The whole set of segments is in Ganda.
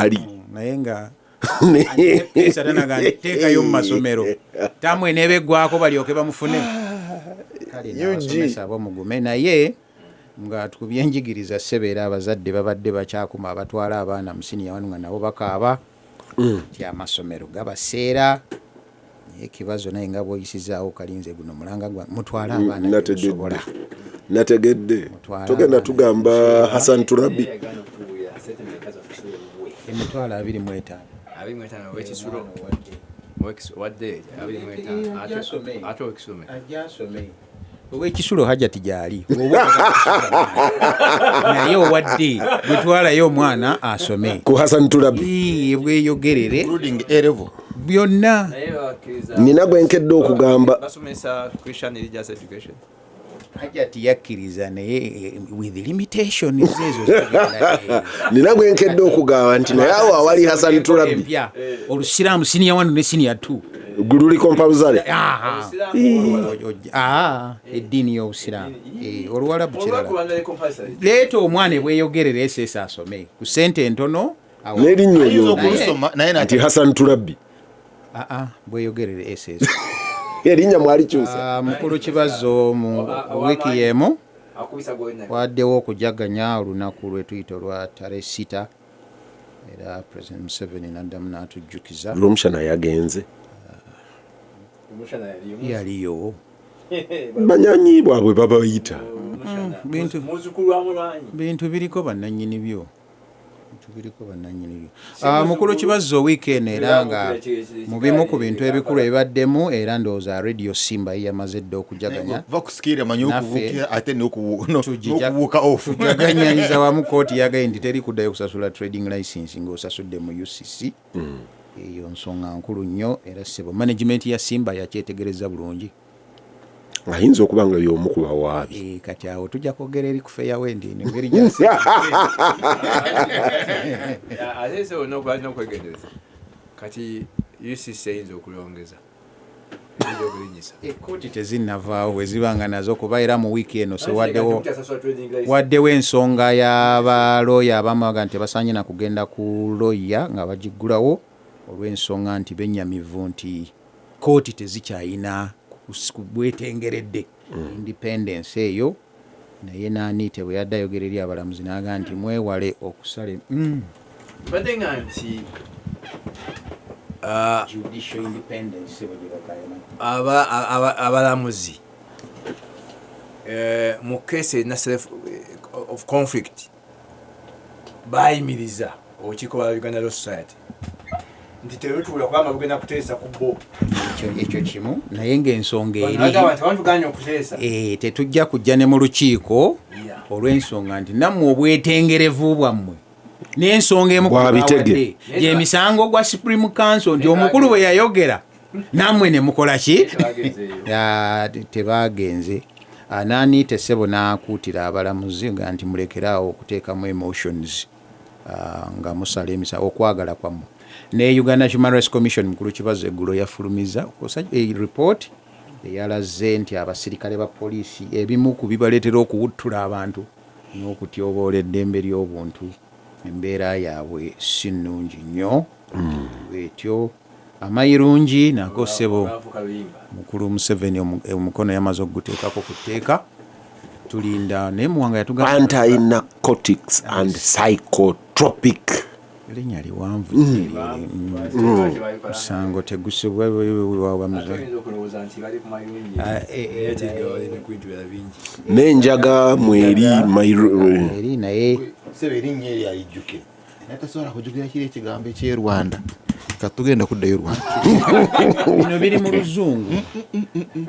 Gyali. Naye nga tanaga nti teekayo mu masomero tamu eneeba eggwako balyoke bamufune. Kale n'abasomesa abo mugume, naye nga ku byenjigiriza, ssebo, era abazadde babadde bakyakuma abatwala abaana mu siniya wano nga nabo bakaaba nti amasomero gabaseera, naye ekibazo naye nga bw'oyisizaawo kalinze guno mulanga gwa mutwale abaana Nategedde. gyemusobola. Nategedde. Mutwale Togenda abaana. tugamba Hassan Turabi. Yagaana okutubuulira sente mmeka zafusula ewuwe. 25,000. 25 owekisulo, wadde 25, ate owekisulo? Ajja asome. Owekisulo hajati gyali. Bw'oba oyagala, naye owadde bwetwalayo omwana asome. Ku Hassan Turabi. Ii, bweyogerere. Including A level. Byonna. Naye bakkiriza. Nina gwe nkedde okugamba. Basomesa Christian religious education. Hajati yakkiriza, naye with limitations ezo zitugenda. Nina gwe nkedde okugamba nti naye awo awali Hassan Turabi Empya, olusiraamu siniya 1 ne siniya 2. Gululi compulsory. Aha. Eddiini y'obusiraamu. Oluwalabu kirala. Leeta omwana ebweyogerera SS asome ku sente entono N'erinnya Ayinza eryo okulusoma naye nti nati Hassan Turabi. Aa, bweyogerere SS. Erinnya mwalikyusa. Ah, mukulu Kibazo, mu wiiki y'emu Akubisa gwena. waddewo okujaganya olunaku lwe tuyita olwa tarehe 6, era President Museveni n'addamu n'atujjukiza. Lwomushana yagenze. Omushana yaliyo. Yaliyo. Banyanyi bwabwe babayita. Muzukulu wa mulwanyi. Bintu biriko bannannyini byo, bintu biriko bannannyini byo. Ah, mukulu Kibazo, wiiki eno era nga mu bimu ku bintu ebikulu ebibaddemu, era ndowooza Radio Simba ye yamaze dda okujaganya. Va ku scale, amanyi Naffe okubuukira ate n'okubuuka off. Tujaganyanyiza wamu. Kooti yagaye nti teri kuddayo kusasula trading license ng'osasudde mu UCC. Eyo nsonga nkulu nnyo, era ssebo management ya Simba yakyetegereza bulungi. Ayinza okuba nga y'omu ku bawaabi. Eh, kati awo tujja kwogera eri kufeeyawo ndi eno engeri gya Ate se olina okuba n'okwegendereza. Kati UCC eyinza okulongeza, eyinza okulinyisa. Kooti tezinnavaawo bwe zibanga nazo, kuba era mu wiiki eno sewaddewo waddewo ensonga y'abalooya abamu baga nti tebasaanye na kugenda ku looya nga bagiggulawo olw'ensonga nti bennyamivu nti kooti tezikyayina bwetengeredde independence eyo. Naye naaniite bwe yadde ayogera eri abalamuzi n'agaa nti mwewale okusala Mbadde nga nti judicial independence bwe gibagayana. Abalamuzi mu case erina self of conflict bayimiriza olukiiko lwa Uganda Law Society nti terutuula kubanga lugenda kuteesa ku bo. Ekyo kimu, naye ng'ensonga eri Bagamba nti batuganye okuteesa. Eh, tetujja kujja ne mu lukiiko olw'ensonga nti nammwe obwetengerevu bwammwe n'ensonga emu ku Bwabitege. bawadde gyemisango gwa Supreme Council nti omukulu bwe yayogera nammwe ne mukola ki? Tebagenzeeyo. Ya, tebagenze. Naaniite ssebo n'akuutira abalamuzi nga nti mulekeraawo okuteekamu emotions nga musala emisa okwagala kwammwe. Ne Uganda Human Rights Commission, mukulu Kibazo, eggulo yafulumiza report eyalaze nti abasirikale ba poliisi ebimu ku bibaleetera okuwuttula abantu n'okutyoboola eddembe ly'obuntu, embeera yaabwe si nnungi nnyo bwetyo. Amayirungi nago, ssebo. Bafuuka luyimba. Mukulu Museveni omukono yamaze okuguteekako ku tteeka, tulinda naye Muwanga yatugamba Anti-narcotics and psychotropic. Erinnya liwanvu nnyo eryo. Musango tegusibwa. Ate oyinza okulowooza nti bali ku mayungi, Ah, naye ate nga bali ne ku bintu birala bingi. N'enjaga mweri Eri naye. Sebe, erinnya eryo alijjukira naye tasobola kujjukira kiri ekigambo eky'e Rwanda. Katugenda kuddayo Rwanda. Bino biri mu Luzungu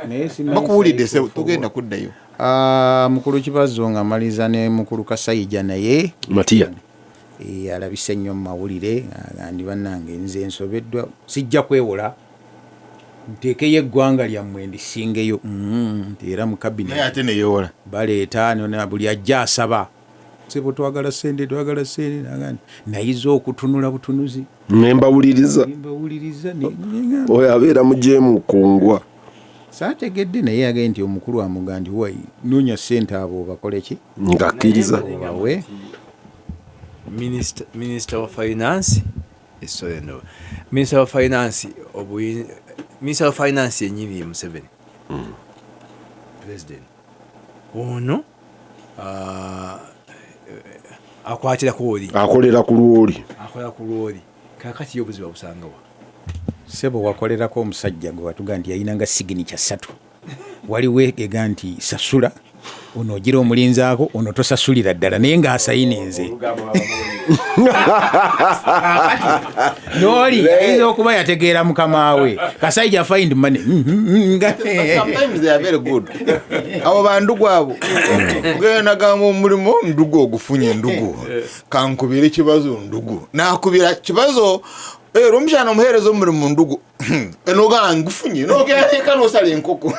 naye simanyi. Bakuwulidde sebo, tugenda kuddayo. Ah, mukulu Kibazo, nga maliza ne mukulu Kasayija naye Matiya. Alabise nnyo mu mawulire agandi, bannange nze nsobeddwa, sijja kwewola nteekeyo eggwanga lyammwe ndisingeyo. Nti era mu Naye cabinet ate neyewola. Baleeta buli ajja asaba, sebo twagala sente, twagala sente. Naga nti nayiza okutunula butunuzi. Nembawuliriza. Mbawuliriza. Oyo abeera mujeemu kungwa. Saategedde, naye yagaye nti omukulu amuga nti wai noonya sente abo bakole ki? Ng'akkiriza. Obawe. Minister wa finance sorry, no, minister wa finance, minister wa finance yenyini ye Museveni, president ono akwatira ku oli, akolera ku lwoli, akolera ku lwoli. Kakati yo obuzibu busangawa? Sebo, wakolerako omusajja gwe watuga nti yalinanga signature ssatu. Waliwo ega nti sasula, ono ogira omulinzaako, ono tosasulira ddala, naye ng'asayininze. Nooli ayinza okuba yategeera mukama we, kasajja find money. Sometimes they are very good, abo bandugu abo. Genda nagamba omulimu ndugu ogufunye, ndugu kankubira ekibazo, ndugu nakubira kibazo era omukyana omuheereza omulimu ndugu nogaa ngufunye, nogeateeka nosala enkoko.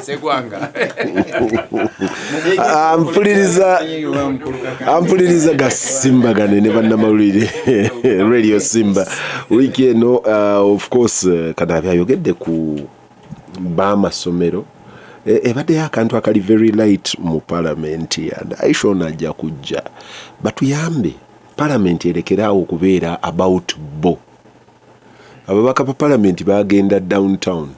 Segwanga. Ampuliriza gasimbagane ne bannamawulire Radio Simba wiiki eno. Of course, Kanabi ayogedde ku b'amasomero. Ebaddeyo akantu akali very light mu palamenti, and Aisha ono ajja kujja batuyambe palamenti erekeraawo okubeera about bo. Ababaka ba palamenti bagenda downtown,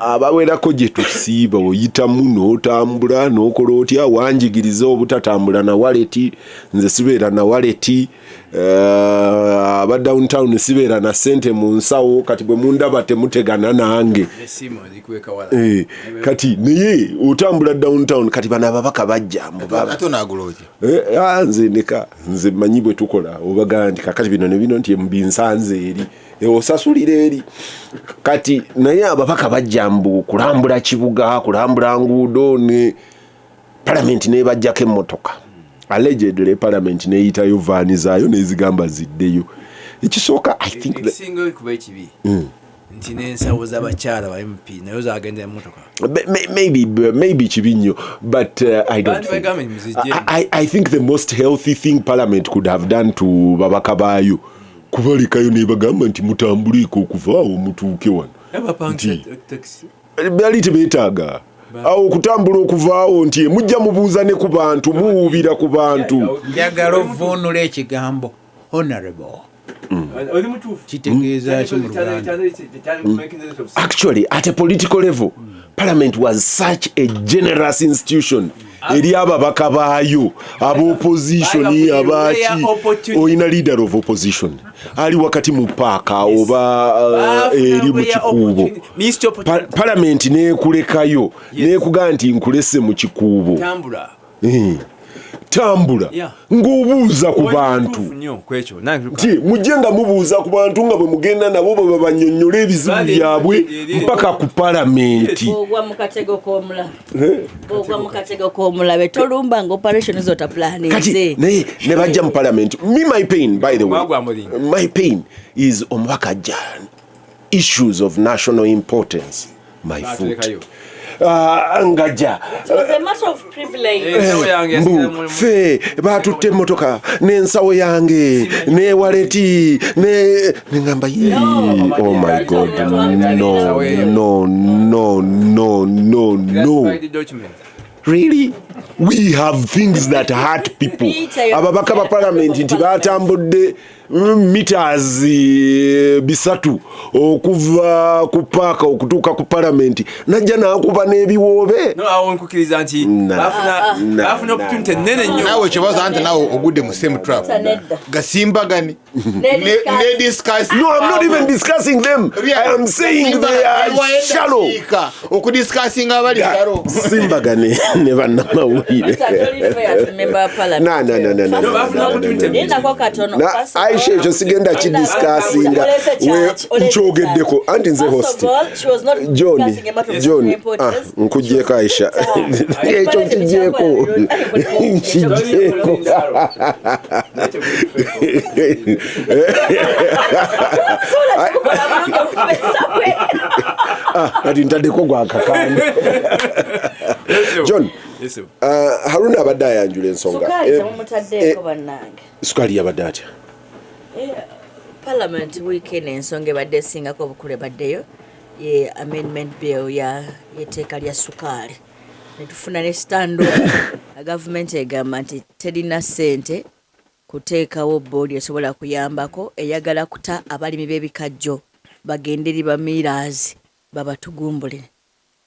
abawerako gye tusiiba, oyitamu n'otambula n'okola otya. Wanjigiriza obutatambula na wallet. Nze sibeera na wallet. Aba downtown sibeera na ssente mu nsawo. Kati bwe mundaba temutegana nange. Esimu zikuweka wala. Kati naye otambula downtown. Kati bano ababaka bajja mbu baba Ate onagula otya? Nze ndeka, nze mmanyi bwe tukola. Obagaa nti kakati bino ne bino nti mbinsanze eri. Osasulira eri. Kati naye ababaka bajja mbu kulambula kibuga, kulambula nguudo, ne palamenti nebajjako emmotoka. Allegedly palamenti neyitayo vaani zaayo nezigamba ziddeyo. Ekisooka, I think that, Ekisinga okuba ekibi nti n'ensawo z'abakyala ba MP nayo zagenda emmotoka. Maybe kibi nnyo, but I don't Bantu think, bagambye muzijje. I think the most healthy thing parliament could have done to babaka baayo kubalekayo nebagamba nti mutambuliiko okuva awo mutuuke wano. Bapangisa Nti- taxi. Bali tebeetaaga awo okutambula okuvaawo nti mujja mubuuza ne ku bantu, muwuubira ku bantu. Njagala ovuunula ekigambo honorable. Oli mutuufu. Kitegeeza ki mu Luganda? Actually, at a political level, parliament was such a generous institution eri ababaka baayo, ab'opposition, Baafuna abaki. rare opportunity. Olina leader of opposition ali wakati mu paaka oba eri mu kikuubo. Parliament nekulekayo nekugaa nti nkulese mu kikuubo. Tambula. Tambula ng'obuuza ku bantu. Nnyo kwekyo nange. Nti mujje nga mubuuza ku bantu nga bwe mugenda nabo, bwe babanyonnyola ebizibu Bali- byabwe mpaka ku palamenti. Bwogwa mu katego k'omulabe, bwogwa mu katego k'omulabe, tolumba nga operation Kati zotaplaninze. naye ne bajja mu palamenti. Me, my pain, by the way, Gwagwa mulinga. my pain is omubaka ajja, issues of national importance, my foot. Batulekayo. Ngajja It was a matter of privilege. Ensawo yange yasigala mbu mu- ffe batutte emmotoka n'ensawo yange ne wallet ne neŋŋamba, "Yee, oh my God, no, no, no, no, no, no." Classified document. Really, we have things that hurt people. Peter, Ababaka ba palamenti nti batambudde meters 300 okuva ku paaka okutuuka ku palamenti, najja n'akuba n'ebiwoobe. No, awo nkukiriza nti Na. bafuna Na, bafuna na, opportunity ennene nnyo. Naawe ekibazo anti naawe ogudde mu same trap. Peter, nedda. Gasimbagane. Ne discuss. Ne discuss. No, I'm not even discussing them. I am saying they are shallow. Okudiscussinga abali shallow. Simbagane ne bannamawulire. Peter, toli fair to member of parliament. Na, na, na, na, na, No, na, bafuna na, na, opportunity. na, na. Lindako katono. Na First of Aisha, all, ekyo sigenda kidiscussinga. Olese church, olese Nkyogeddeko church. anti nze First host. of all, she was not John, discussing a matter of John, importance. nkugyeko Aisha, ekyo nkigyeko, nkigyeko. Sobola kikukola bulungi okubesa bwe. Kati ntaddeko gwakakande. John. Yes, sir. Haruna abadde ayanjula ensonga. Sukaali temumutaddeeko bannange. Sukaali yabadde atya? Parliament weekend ensonga ebadde esingako obukulu ebaddeyo ye amendment bill ya yeteeka lya sukaali. Netufuna ne stand off. Gavumenti egamba nti terina ssente kuteekawo boodi esobola kuyambako, eyagala kuta abalimi b'ebikajjo bagende eri bamiiraazi babatugumbule.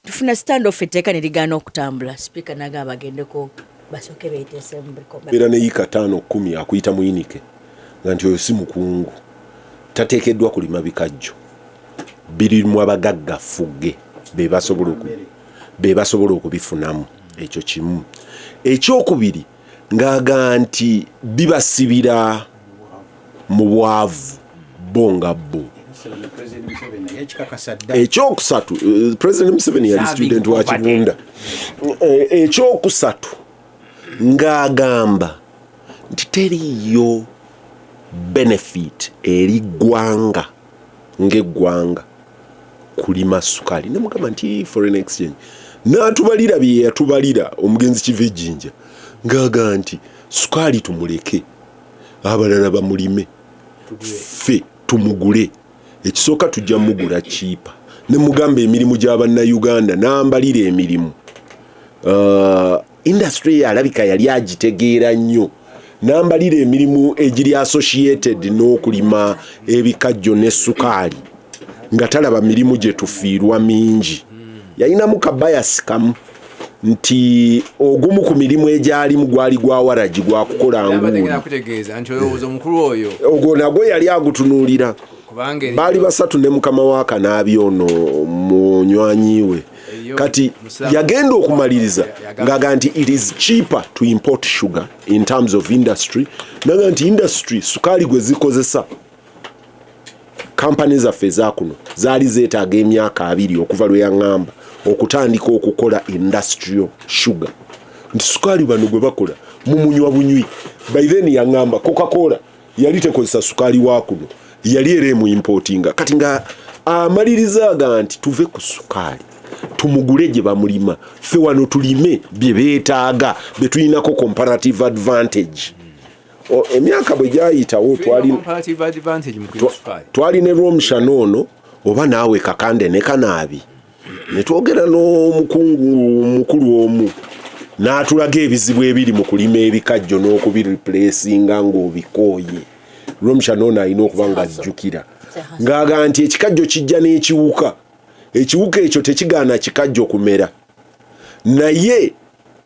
Tufuna stand off, etteeka ne ligaana okutambula, sipiika nagamba bagendeko basooke beeteesemu. Beera ne yiika 5 10 akuyita muyinike nga nti oyo si mukungu, tateekeddwa kulima bikajjo, birimu abagagga fugge be basobola okubifunamu. Ekyo kimu. Ekyokubiri, ng'aga nti bibasibira mu bwavu bo nga bo. Ekikakasa dda. Ekyokusatu, President Museveni yali Serving student wa poverty. Kibunda. Ekyokusatu ng'agamba nti teriiyo benefit eri ggwanga ng'eggwanga kulima sukaali. Nemugamba nti foreign exchange, n'atubalira bye yatubalira omugenzi Kivejinja, ng'aga nti sukaali tumuleke abalala bamulime, ffe tumugule. Ekisooka tujja mugula cheaper. Ne mugamba emirimu gy'abannayuganda, n'ambalira emirimu. Industry eyo alabika yali agitegeera nnyo, n'ambalira emirimu egiri associated n'okulima ebikajjo ne sukaali, nga talaba mirimu gye tufiirwa mingi. Yalinamu kabayasi kamu nti ogumu ku mirimu egyalimu gwali gwa waragi, gwakukola Yabadde nguuli. ngenda kutegeeza nti olowooza omukulu oyo Ogwo nagwo yali agutunuulira. Kubanga Baali basatu ne mukama wa Kanaabi ono munywanyi we. Eriyo Kati Musiraamu. yagenda okumaliriza Yagamba- ngaga nti it is cheaper to import sugar in terms of industry, naga nti industry sukaali gwe zikozesa, kampani zaffe ezakuno zaali zeetaaga emyaka 20 okuva lwe yaŋŋamba okutandika okukola industrial sugar, nti sukaali bano gwe bakola mumunywa bunywi. By then yaŋŋamba Coca-Cola yali tekozesa sukaali wa kuno, yali era emuimportinga. Kati nga amaliriza aga nti tuve ku sukaali tumugule gye bamulima, ffe wano tulime bye beetaaga bye tulinako comparative advantage. Emyaka bwe gyayitawo Tulina twali comparative advantage mu kulima sukaali. Twali ne Rwomushana ono oba naawe Kakande ne Kanaabi, ne twogera n'omukungu mukulu omu n'atulaga ebizibu ebiri mu kulima ebikajjo n'okubireplacinga ng'obikooye. Rwomushana ono alina okuba ng'ajjukira ng'aga nti ekikajjo kijja n'ekiwuka, ekiwuka ekyo tekigaana kikajjo kumera, naye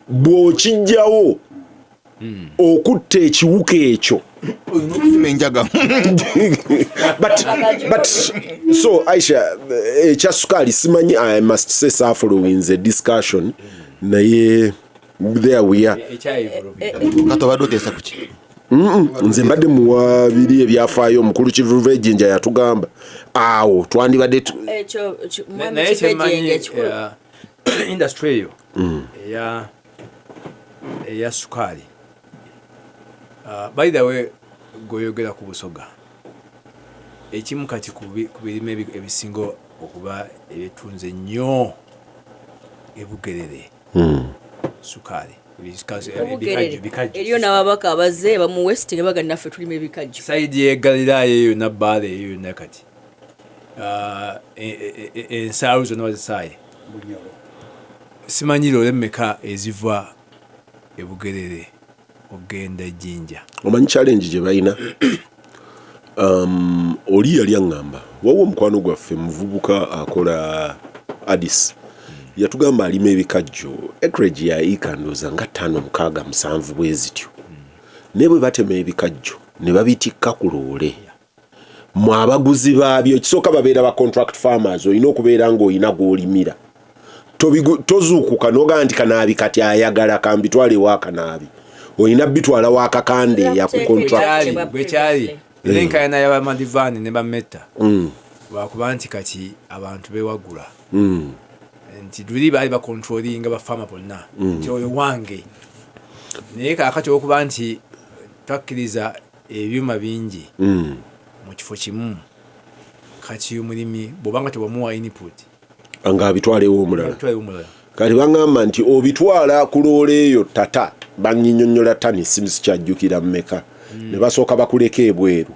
bw'okijjawo okutta ekiwuka ekyo Olina okufuna enjaga. But so Aisha, ekya sukaali simanyi, I must say saafollowinze discussion, naye there we are. Kati obadde oteesa ku ki? Nze mbadde muwa biri ebyafaayo omukulu Kivejinja yatugamba awo twandibadde Ekyo mwami Naye kyemmanyi Kivejinja ekikulu. Industry eyo eya sukaali, by the way, gweoyogera ku Busoga, ekimu kati ku birime ebisinga okuba ebyetunze ennyo ebugerere sukaali. Obugerere. Bikajjo. Eriyo n'ababaka abazze bamu west nga baga naffe tulima ebikajjo. Side y'egalirayo eyo yonna, Bbaale eyo yonna, kati ensaalu zonna bazisaaye. Simanyi loole mmeka eziva ebugerere ogenda ejjinja. Omanyi challenge gye balina? Oli yali aŋŋamba wawo omukwano gwaffe muvubuka akola Addis, yatugamba alima ebikajjo acreage ya eka ndooza nga 5, 6, 7 bwe zityo, naye bwe batema ebikajjo ne babitikka ku loole, mwe abaguzi baabyo ekisooka babeera ba contract farmers, olina okubeera ng'olina gw'olimira. Tozuukuka n'ogamba nti Kanaabi kati ayagala kambitwale ewa Kanaabi, olina bitwala wa Kakande eyaku contract. Bwekyali bwekyali era enkayana y'abamadivaani ne bametta lwakuba nti kati abantu bewagula, nti luli baali bacontrollinga bafaama bonna nti oyo wange, naye kaakati olwokuba nti twakkiriza ebyuma bingi mu kifo kimu, kati omulimi bw'obanga tewamuwa input ng'abitwalewo omulala. Atwalewo omulala. Kati baŋŋamba nti obitwala ku loole eyo tata banyinyonnyola tani sikyajjukira mmeka, ne basooka bakuleka ebweru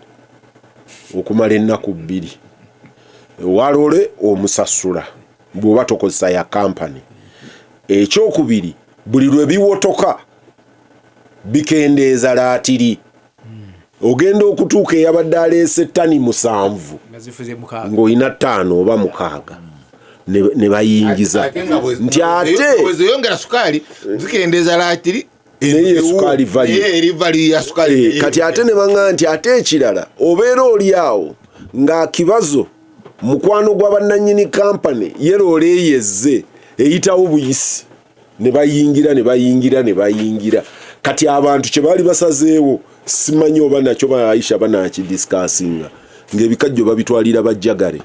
okumala ennaku 2, owaloole omusasula bw'oba tokozesa ya kampani. Ekyokubiri, buli lwe biwotoka bikendeeza laatiri. Ogenda okutuuka eyabadde aleese ttani 7 nga zifuze 6. Ng'olina 5 oba 6 ne bayingiza Ate nga nti ate bwe zeyongera sukaali zikendeeza laatiri. Naye ye sukaali value. Naye eri value ya sukaali. Kati ate ne baŋŋa nti ate ekirala obeera oli awo ng'akibazo mukwano gwa bannannyini kampani ye loole eyezze eyitawo buyisi ne bayingira ne bayingira ne bayingira. Kati abantu kye baali basazeewo, simanyi oba nakyo ba Aisha banakidiscussinga, ng'ebikajjo babitwalira bajjagale.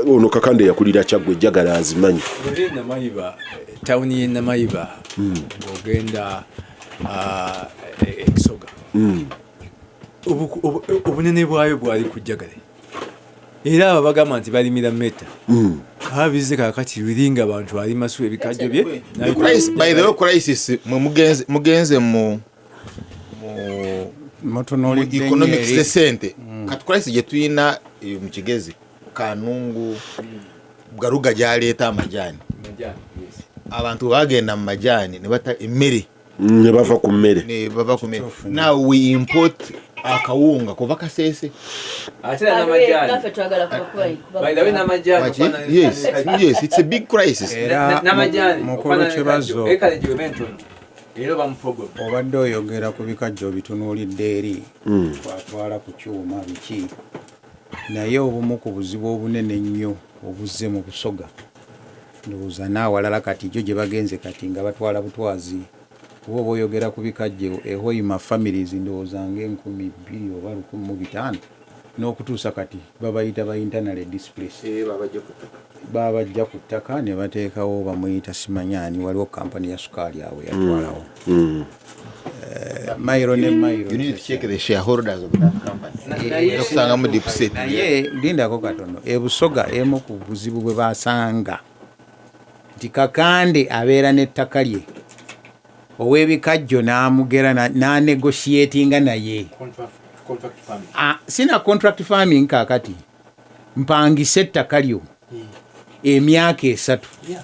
Ono Kakande yakulira Kyaggwe, ejjagala azimanyi. Eri Namayiba, tawuni y'e Namayiba, ng'ogenda Ekisoga, obunene bwayo bwali ku jjagale, era abo bagamba nti balimira meta abize. Kakati lulinga abantu alimasu ebikajjo bye. The by the way, crisis mwe mugenze mu Mutunuulidde nnyo economics eri. Sente kati crisis gye tulina eyo mu Kigezi, Kanungu Garuga gyaleeta amajaani, abantu bagenda mu majaani ne bata emmere. Ne bava ku mmere. Ne bava ku mmere. Now we import akawunga kuva Kaseese. Ate era n'amajaani. Naffe twagala By the way, n'amajaani. Waki? Yes, it's a big crisis. Era N'amajaani. mukulu Kibazo, Ekale giweba entono era oba mu problem. Obadde oyogera ku bikajjo bitunuulidde eri twatwala ku kyuma biki, naye obumu ku buzibu obunene ennyo obuzze mu Busoga, ndowooza n'awalala, kati gyo gye bagenze kati nga batwala butwazi, kuba oba oyogera ku bikajjo ehoima families ndowooza nga 2000 oba 1500 n'okutuusa kati babayita ba internally displaced. Babajja ku ttaka ne bateekawo bamuyita simanyaani, waliwo kampani ya sukaali awo yatwalawo mayiro ne mayiro. You need to check the shareholders of that company. Okusangamu deep state. Naye lindako katono, ebusoga emu ku buzibu bwe basanga nti Kakande abeera n'ettaka lye, ow'ebikajjo n'amugera n'anegotiatinga naye. Contract farming. Ah, sina contract farming, kaakati mpangise ettaka lyo emyaka 3. Yeah.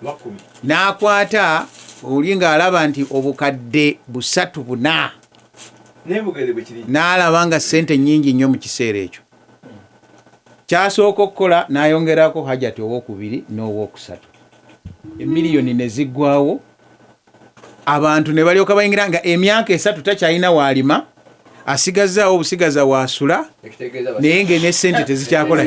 10,000. N'akwata oli ng'alaba nti obukadde 300 4 Naye Bugere bwe kiri. N'alaba nga ssente nnyingi nnyo mu kiseera ekyo. Kyasooka okukola n'ayongerako hajati owokubiri n'owokusatu, emiliyoni ne ziggwawo, abantu ne balyoka bayingira nga emyaka 3 takyalina waalima, asigazaawo obusigaza waasula, Ekitegeeza naye nga ne ssente tezikyakola.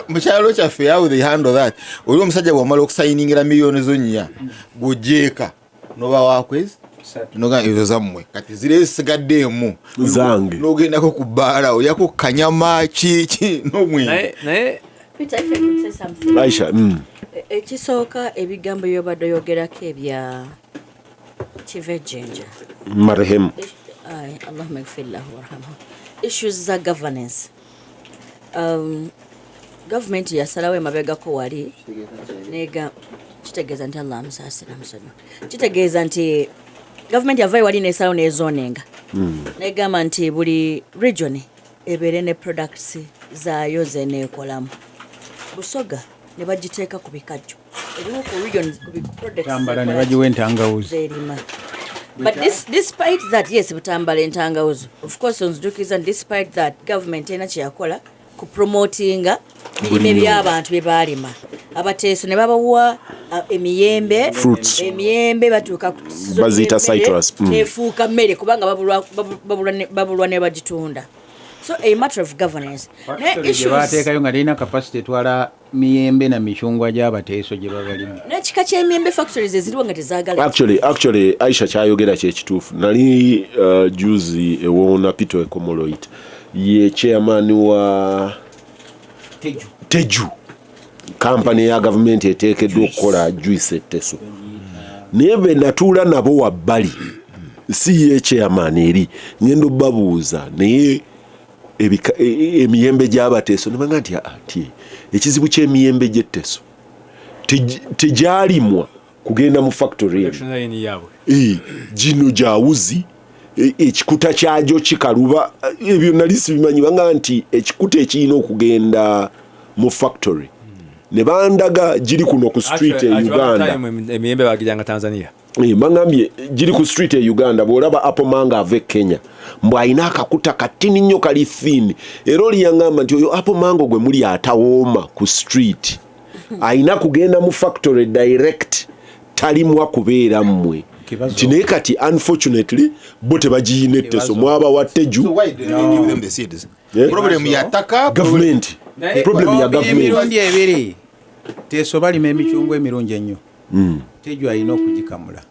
Mu kyalo kyaffe, how they handle that, oli omusajja bwamala okusayiningira miliyoni zo 4, gwojeeka noba wakwezi noga ezo zammwe kati ziri ezisigadde emu. Zange. N'ogendako ku bbaala olyako kanyama kiki n'omwenge. Naye Peter, if I could say something. Aisha. Ekisooka, ebigambo byobadde oyogerako ebya Kivejinja, Marehemu. Aye, Allahumma ighfir lahu warhamhu, issues za governance, gavumenti yasalawo emabegako wali nega kitegeeza nti Allah amusaasira amusonyiwe, kitegeeza nti gavumenti yavayo wali nesalawo nezoninga negamba nti buli region ebeere ne products zaayo zeneekolamu. Busoga ne bagiteeka ku bikajjo ebimu ku regions ku products Tambala ne zekola bagiwa entangawuzi. Zerima. But this, despite that, yes, Butambala entangawuzi, of course onzijukiza. Despite that, government erina kyeyakola ku promotinga birime by'abantu bye baalima. Abateeso ne babawa emiyembe. Fruits. Emiyembe batuuka ku season Baziyita y'emmere, citrus. Nefuuka mmere kubanga babulwa ne bagitunda. So a matter of governance, naye gye issues bateekayo nga terina capacity etwala miyembe na micungwa gy'abateeso gye babalimu. N'ekika ky'emiyembe, factories eziriwo nga tezaagala. Actually Aisha kyayogera kyekituufu. Nali juzi ewona Peter Ekomoloit, ye chairman wa Teju, kampani ya gavumenti eteekeddwa okukola juice etteso, naye be natuula nabo wabbali, si ye chairman eri, ngenda obbabuuza naye emiyembe gy'abateeso, nebanga nti ati ekizibu ky'emiyembe gy'etteso tegyalimwa kugenda mu factory eno. Production line yaabwe. Gino gyawuzi ekikuta kyagyo kikaluba. Ebyo nali sibimanyi. Banga nti ekikuta ekirina okugenda mu factory Ne bandaga giri kuno ku street e Uganda. Emiyembe bagiranga Tanzania. Bangambye giri ku street e Uganda. Bw'olaba apple mango ava e Kenya, mbw alina akakuta katini nnyo, kali thin. Era oli yaŋŋamba nti oyo apple mango gwe muli atawooma ku street, alina kugenda mu factory direct, talimwa kubeera mmwe. Kibazo. Nti naye kati unfortunately bo tebagiyina etteso. Kibazo. Mwabawa teju. So why do they give them the seeds? Yeah. Problem ya ttaka. Government, problem ya government. Emirundi ebiri Teso balima emicungwa emirungi ennyo. Teju alina okugikamula,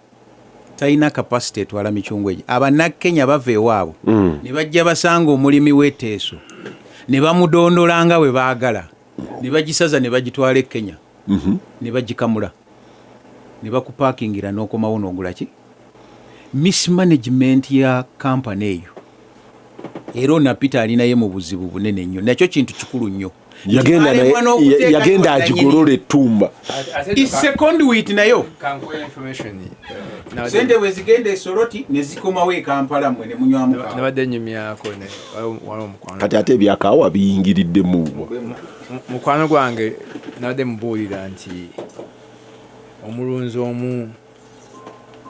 talina capacity etwala micungwa egyo. Abannakenya bava ewaabwe ne bajja basanga omulimi w'eteeso ne bamudondola nga bwe baagala, ne bagisaza ne bagitwala e Kenya ne bagikamula ne bakupakingira n'okomawo n'ogula. Ki mismanagement ya kampani eyo. Era ona Peter alinaye mu buzibu bunene nnyo, nakyo kintu kikulu nnyo. Yagenda naye. Alembwa n'okuteekayo Yagenda bannannyini. agigolola ettumba. It's a conduit nayo. Kankuwa information. Sente bwe zigenda esoroti ne zikomawo e Kampala, mmwe ne munywamu kaawa. Nabadde nyumyako ne waliwo mukwano. Kati ate ebyakaawa biyingiriddemu. Mukwano gwange nabadde mubuulira nti omulunzi omu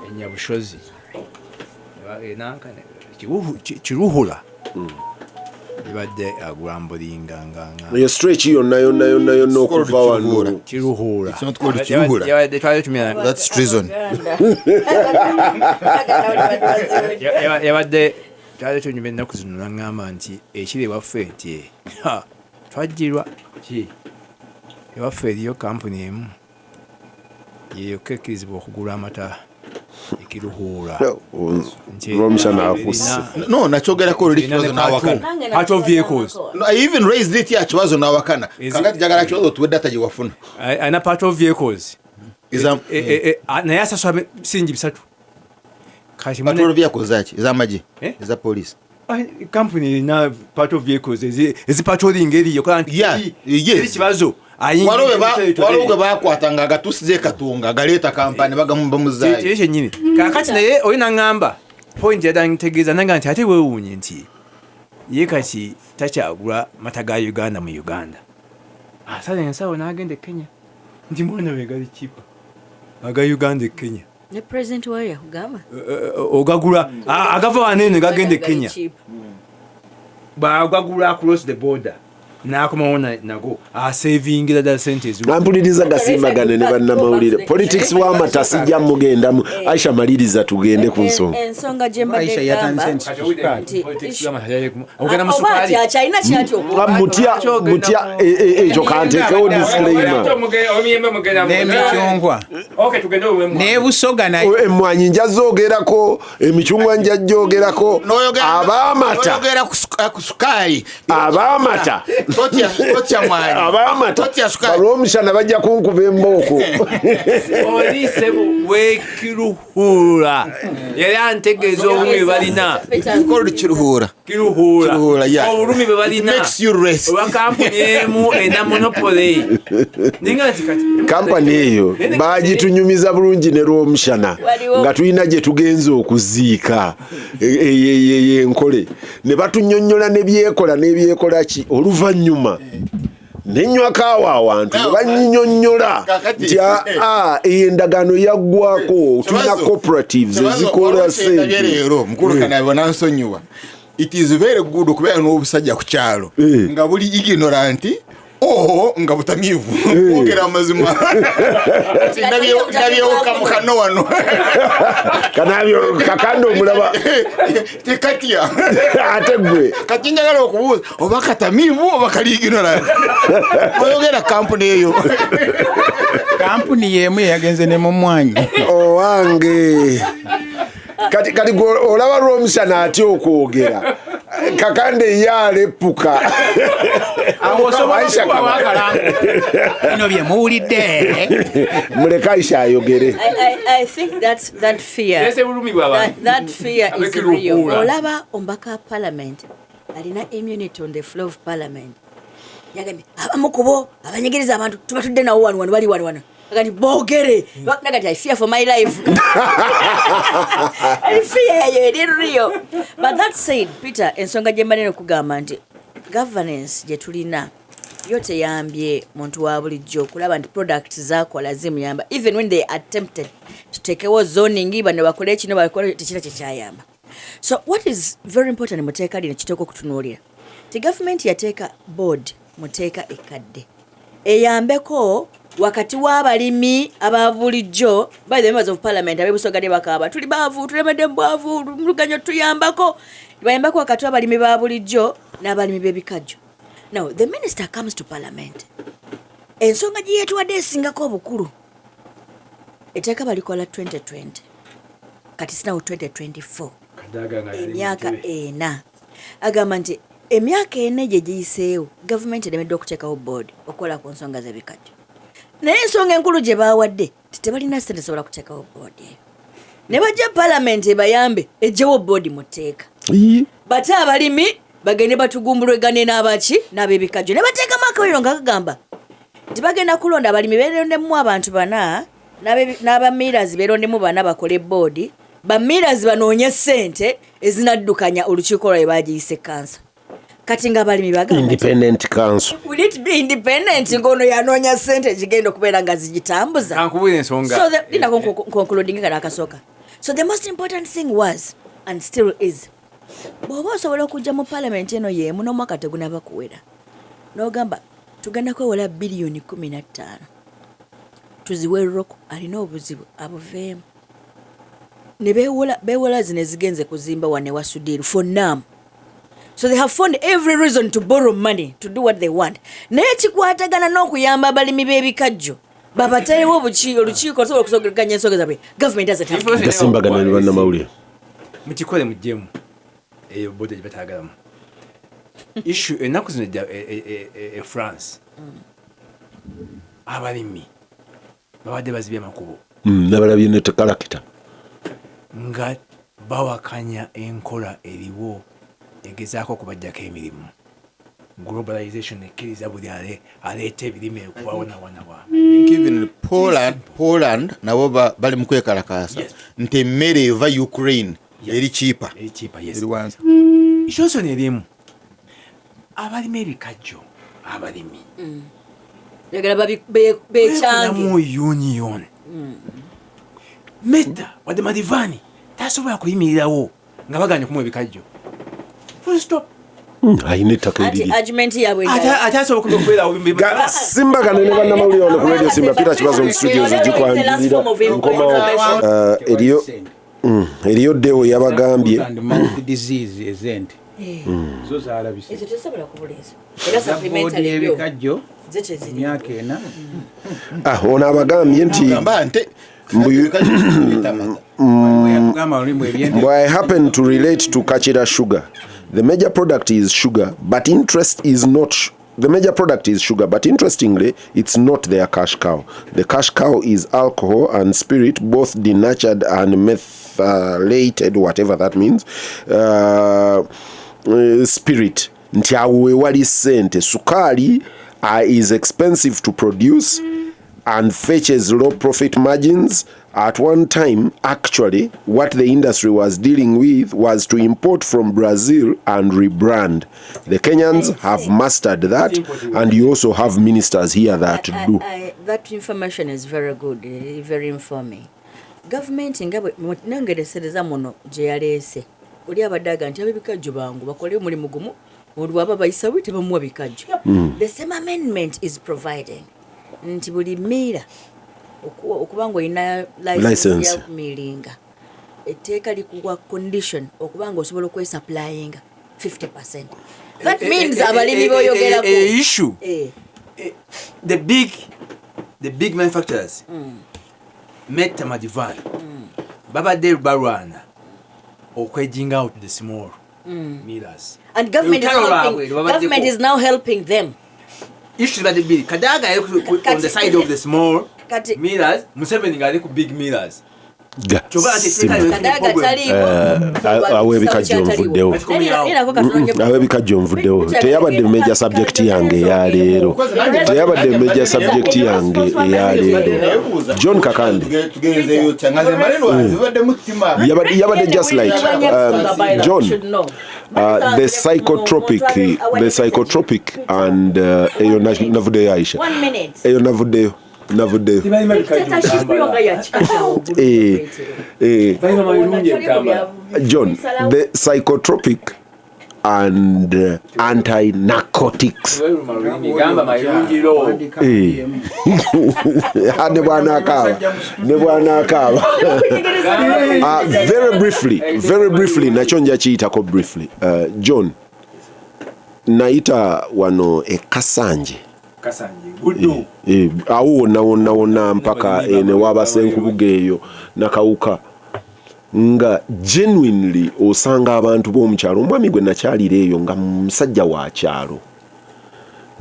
enyabushozi Kiruhura libadde agulambulinga nga Eyo stretch yonna yonna yonna yonna okuva wano. Kiruhura. It's not called Kiruhura. Yabadde twali tumya. That's treason. Yabadde twali tunyuma ennaku zino, naŋŋamba nti ekiri ewaffe nti ha, twajjirwa ki ewaffe eriyo kampuni emu yeyokka ekkirizibwa okugula amata ekiruhuura. Lwomushana akusse. No, nakyogerako oluli Kibazo n'awakana. Part of vehicles. No, I even raised it here, Kibazo n'awakana. Is Kakati njagala Kibazo tuwe data gye wafuna. Alina part of vehicles. Eza Naye asasula siringi 3 kati. Patrol vehicles zaki? Ez'amagye? Eh? Eza police? Kampuni erina part of vehicles ezipatrolinga eriyo kola nti eri Kibazo. Waliwo gwe bakwata nga agatusize e Katonga, agaleeta kampani bagamubamuzaayo. Kiri kyennyini kakati. Naye oli naŋŋamba point yadantegeeza nanga nti ate weewuunye nti ye kati takyagula mata ga Uganda mu Uganda, asala ensawo n'agenda e Kenya nti mwana we gali kipa aga Uganda e Kenya. Ne president wayo yakugamba. Ogagula agava wanene gagenda e Kenya, bagagula across the border n'akomawo nago asavingira ddala sente eziwera. Nampuliriza gasimbagane ne bannamawulire. Politics w'amata sijja mugendamu. Aisha, maliriza tugende ku nsonga. Ensonga gye Aisha mbadde yatandise gamba nti sukaali. Nti Politics w'amata ogenda mu oba sukaali. ati akyalina kyatya. Mutya mutya ekyo kanteekewo disclaimer. N'emicungwa n'ebusoga nayo. Emwanyi nja zoogerako, emicungwa nja gyogerako, ab'amata. Noyogera ku sukaali. Ab'amata. Totya mwanyi. Ab'amata. Totya sukaali. Balwomushana bajja kunkuba embooko. Oli sebo wekiruhuura yali antegeeza obulumi bwe balina. Called Kiruhura. Kiruhuura. Kiruhura, yeah. Obulumi bwe balina. It makes you rest. Olwa kampuni emu ena monopoly ninga nti kati Kampani eyo bagitunyumiza bulungi ne Lwomushana nga tulina gye tugenza okuziika enkole ne batunyonnyola nebyekola nebyekola ki. Oluvannyuma nenywako awo awantu ne banyinyonnyola Kakati. nti aa, eyo endagaano yaggwako, tulina cooperatives ezikola sente. Leero mukulu Kanabyo nansonyiwa, it is very good okubeera n'obusajja ku kyalo nga buli ignorant oho nga butamiivu kwogera amazima. Ati ndabyewo mukano wano. Kanabyo kakanda omulaba. Tekatya. Ate gwe. Kati njagala okubuuza oba katamiivu oba kali ignorant oyogera kampuni eyo. Kampuni yemu eyagenze ne mu mwanyi. Owange kati gwe olaba Lwomushana atya okwogera, kakande ye alepuka. Awo osobola Aisha okuba Kaba. wakalango bino bye muwulidde. Muleke Aisha ayogere. I think that fear Ese bulumi bw'abantu. that fear is Abekiruhura. real. Olaba omubaka wa parliament alina immunity on the floor of parliament yagambye abamu ku bo abanyigiriza abantu tubatudde nawo wano wano bali wano wano agati boogere nagati I fear for my life. I fear eyo eri real. But that said, Peter, ensonga gye mbanene okugamba nti governance gye tulina Yo teyambye muntu wa bulijjo okulaba nti products zakola zimuyamba. Even when they attempted tuteekewo zoning, bano bakole kino, bakole tekira, kyekyayamba. So what is very important mu tteeka lino kiteeka okutunuulira ti gavumenti yateeka board mu tteeka ekkadde eyambeko wakati w'abalimi aba bulijjo. By the members of parliament ab'ebusoga ne bakaaba, tuli baavu, tulemedde mu bwavu, muluganya tuyambako, bayambako wakati w'abalimi ba bulijjo n'abalimi b'ebikajjo. Now the minister comes to parliament, ensonga gye yeetuwadde esingako obukulu, etteeka balikola 2020, kati sinawo 2024, emyaka 4. Agamba nti emyaka 4 gye giyiseewo gavumenti eremedde okuteekawo board okukola ku nsonga z'ebikajjo, naye ensonga enkulu gye baawadde ti tebalina ssente sobola kuteekawo board eyo, ne bajja palamenti ebayambe ejjewo board mu tteeka, bate abalimi bagende batugumbulwegane n'abaki n'ab'ebikajjo, ne bateekamu akawero nga kagamba nti bagenda kulonda abalimi berondemu abantu bana, n'abamillers berondemu bana, bakole board, bamillers banoonye ssente ezinaddukanya olukiiko lwabe bagiyise council. Kati ng'abalimi bagamba nti, Independent council. Will it be independent ng'ono yanoonya ssente zigenda okubeera nga zigitambuza? Kankubuulira ensonga. So linako concluding kana akasooka. So the most important thing was and still is, bw'oba osobola okujja mu parliament eno yeemu n'omwaka tegunaba kuwera n'ogamba tugenda kwewola biliyoni 15 tuziwe Roko alina obuzibu abuveemu, ne beewola beewola zino ezigenze kuzimba wane wa Sudiru for nam. So they have found every reason to borrow money to do what they want, naye kikwatagana n'okuyamba abalimi b'ebikajjo babateerewo olukiiko olusobola okusogeraganya ensonga zaabwe. Government doesn't have Gasimbagana ne bannamawulire. Mukikole muggyemu eyo board gye batagalamu. Issue ennaku zino e France abalimi babadde bazibye amakubo. Nabalabye ne tekalakita. Nga bawakanya enkola eriwo egezaako okubajjako emirimu. Globalization ekkiriza buli aleeta ebirime okubawonawonawa. Think even Poland nabo bali mu kwekalakaasa nti emmere eva Ukraine eri cheaper. Eri cheaper, yes. Eri wansi. Ekyonsoni erimu abalimi ebikajjo, abalimi Njagala bekyange. Beekolamu union. Meta wadde Madhvani tasobola kuyimirirawo nga baganye okumuwa ebikajjo, full stop. Alina ettaka Anti eriri. argument yaabwe Ate endala. ate asobola okubeerawo. Simbagane ne bannamawulire wano ku Radio Simba. Peter Kibazo mu studios egikwanjulira nkomawo. Eriyo ddewo yabagambye. And mouth disease ez'ente zo zalabise. Ezo tezisobola kubula ezo era Za boodi supplementary yo y'ebikajjo zo teziri. Emyaka 4. Ah, ono abagambye nti Gamba nte Yatugamba olimu ebyente. I happen to relate to Kachira Sugar. The major product is sugar, but interest is not. The major product is sugar, but interestingly, it's not their cash cow. The cash cow is alcohol and spirit, both denatured and methylated, whatever that means. Spirit. Nti awo we wali ssente. Sukaali is expensive to produce and fetches low profit margins. At one time, actually, what the industry was dealing with was to import from Brazil and rebrand. The Kenyans have mastered that, and you also have ministers here that do. That information is very good, very informing. Gavumenti nga bwe nangeresereza muno gye yaleese oli abadde aga nti ab'ebikajjo bangu bakole omulimu gumu, olwaba bayisawe tebamuwa bikajjo. The same amendment is providing nti buli miller okuba nga olina license License. ya kumillinga, etteeka likuwa condition okuba nga osobola okwesupplyinga 50. That means abalimi boyogerako Issue the big manufacturers, Meta, Madhvani, babadde balwana okwedginga out the small millers. And government is Olutalo helping, lwabwe lwabaddeko. government is now helping them. Issue zibadde bbiri. Kadaga ali on the side of the small millers, Museveni ng'ali ku big millers. Kyova ati Simba. etteeka Kadaga taliiko. Awo ebikajjo nvuddewo. Awo ebikajjo nvuddewo. Teyabadde major subject yange eyaleero, teyabadde major subject yange eyaleero. John Kakande. Tugerezeyo kyangaze malelwa zibadde mutima. Yabadde just like John. The psychotropic and eyo navuddeyo, Aisha. One minute. Eyo navuddeyo, navuddeyo. Tebalima bikajjo. Dictatorship yo nga yakikatawo. Balima mayirungi ebitambala. John, the psychotropic and anti-narcotics. Gamba mayirungiro. Ne bwanaakaaba, ne bwanaakaaba. Very briefly, very briefly, nakyo nja kiyitako briefly. John, nayita wano e Kasanje. Kasanje, Buddu. Awo wonna wonna wonna mpaka ne waba Senkubuga eyo Nakawuka, nga genuinely osanga abantu b'omukyalo. Omwami gwe nakyalira eyo nga musajja wa kyalo,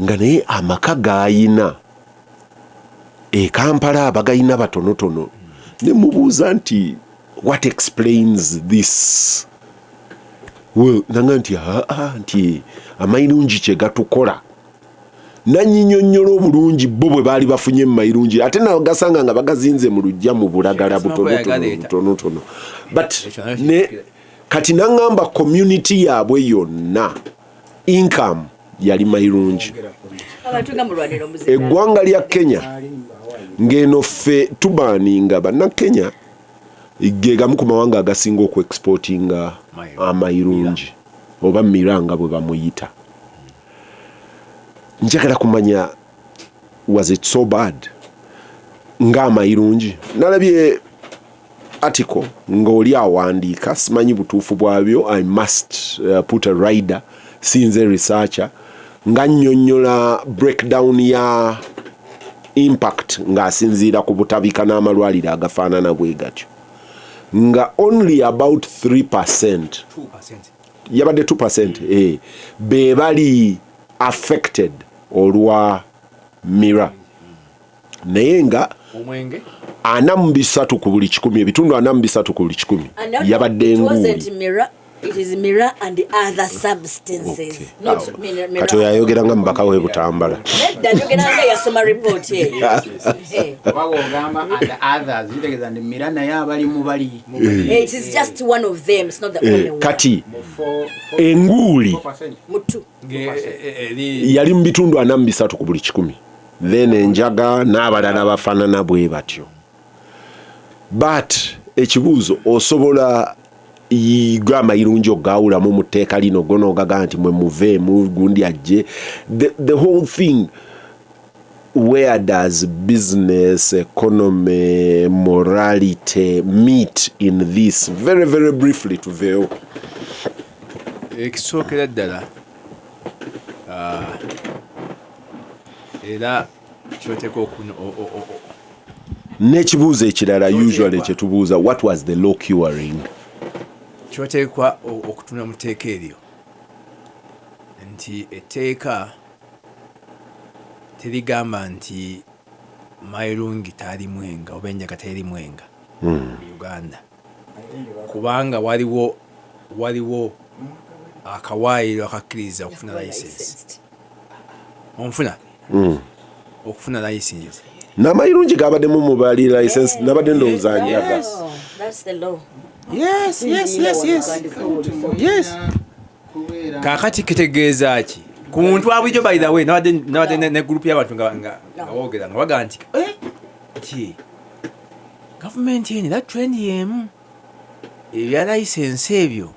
nga naye amaka g'ayina e Kampala abagayina batonotono. Ne mubuuza nti, "What explains this?" Well, nanga nti aa nti amayirungi kye gatukola. Nanyinyonnyola obulungi bo bwe baali bafunye mu mayirungi, ate nagasanga nga bagazinze mu luggya mu bulagala butonotono butonotono. But ne kati naŋŋamba community yaabwe yonna income yali mayirungi. Abantu nga mulwanira omuzira. Eggwanga lya Kenya, ng'eno ffe tubaninga bannakenya, ge gamu ku mawanga agasinga okuexportinga amayirungi oba miranga bwe bamuyita. Njagala kumanya, was it so bad ng'amayirungi? Nalabye article ng'oli awandiika, simanyi butuufu bwabyo, I must put a rider, sinze researcher, nga nnyonnyola breakdown ya impact ng'asinziira ku butabika n'amalwaliro agafaanana bwe gatyo, nga only about 3, 2%. yabadde 2, be bali affected olwa miraa, naye nga Omwenge. 43 ku buli kikumi, ebitundu 43 ku buli kikumi yabadde It wasn't enguuli. Miraa, it is miraa and other substances. Okay. Not Awo. miraa. Kati oyo ayogera nga mubaka we Butambala. Nedda, njogera nga yasoma report eyo. Oba bwogamba "and others", kitegeeza nti miraa naye abalimu bali. It is just one of them, it's not the only one. Kati enguuli Mutu. Eri yali mu bitundu 43 ku buli kikumi, then enjaga n'abalala bafaanana bwe batyo. But ekibuuzo, osobola ga amayirungi ogawulamu mu tteeka lino gonoogaga nti mwe muveemu gundi ajje, the whole thing, where does business, economy, morality meet in this? Very very briefly, tuveewo. Ekisookera ddala, era kyoteeka N'ekibuuzo ekirala usually kyetubuuza, what was the law curing? Kyoteekwa okutunula mu tteeka eryo nti etteeka terigamba nti mayirungi taali mwenga oba enjaga teri mwenga mu Uganda, kubanga waliwo akawaayiro akakkiriza okufuna license, onfuna okufuna license. N'amayirungi gabaddemu mu bali license? Nabadde ndowooza njaga. Oh, that's the law. Yes. Kaakati kitegeeza ki ku muntu wa bulijjo? By the way, nabadde ne group y'abantu nga boogera nga bagaa nti, "Eh, nti gavumenti eno era trend y'emu, ebya license ebyo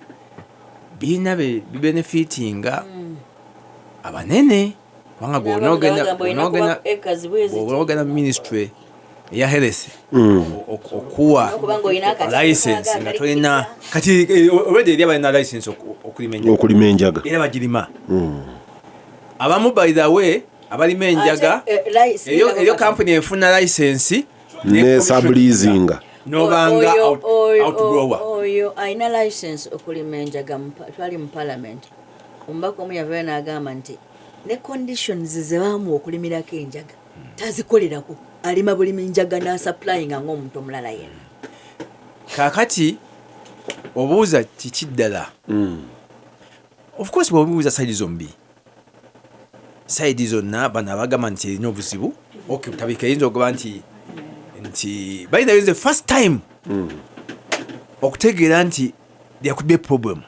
birina bibenefitinga abanene, kubanga bw'onoogenda mu ministry eya health okuwa N'okuba ng'olina akatiko license kaga nga akali tolina kati already eri abalina license okulima enjaga. Okulima enjaga. Era bagirima abamu. By the way, abalima enjaga, eriyo kampuni efuna license ne subleasinga. nobanga outgrower. Oyo alina license okulima enjaga, twali mu parliament, omubaka omu yavayo n'agamba nti ne conditions ze baamuwa okulimirako enjaga tazikolerako, alima bulimi njaga n'asupplyinga ng'omuntu omulala yenna. Kaakati obuuza kiki ddala? Of course bw'obuuza side zombi, side zonna, bano abagamba nti erina obuzibu, okay, tabika eyinza okuba nti by the way, the first time okutegeera nti there could be a problem.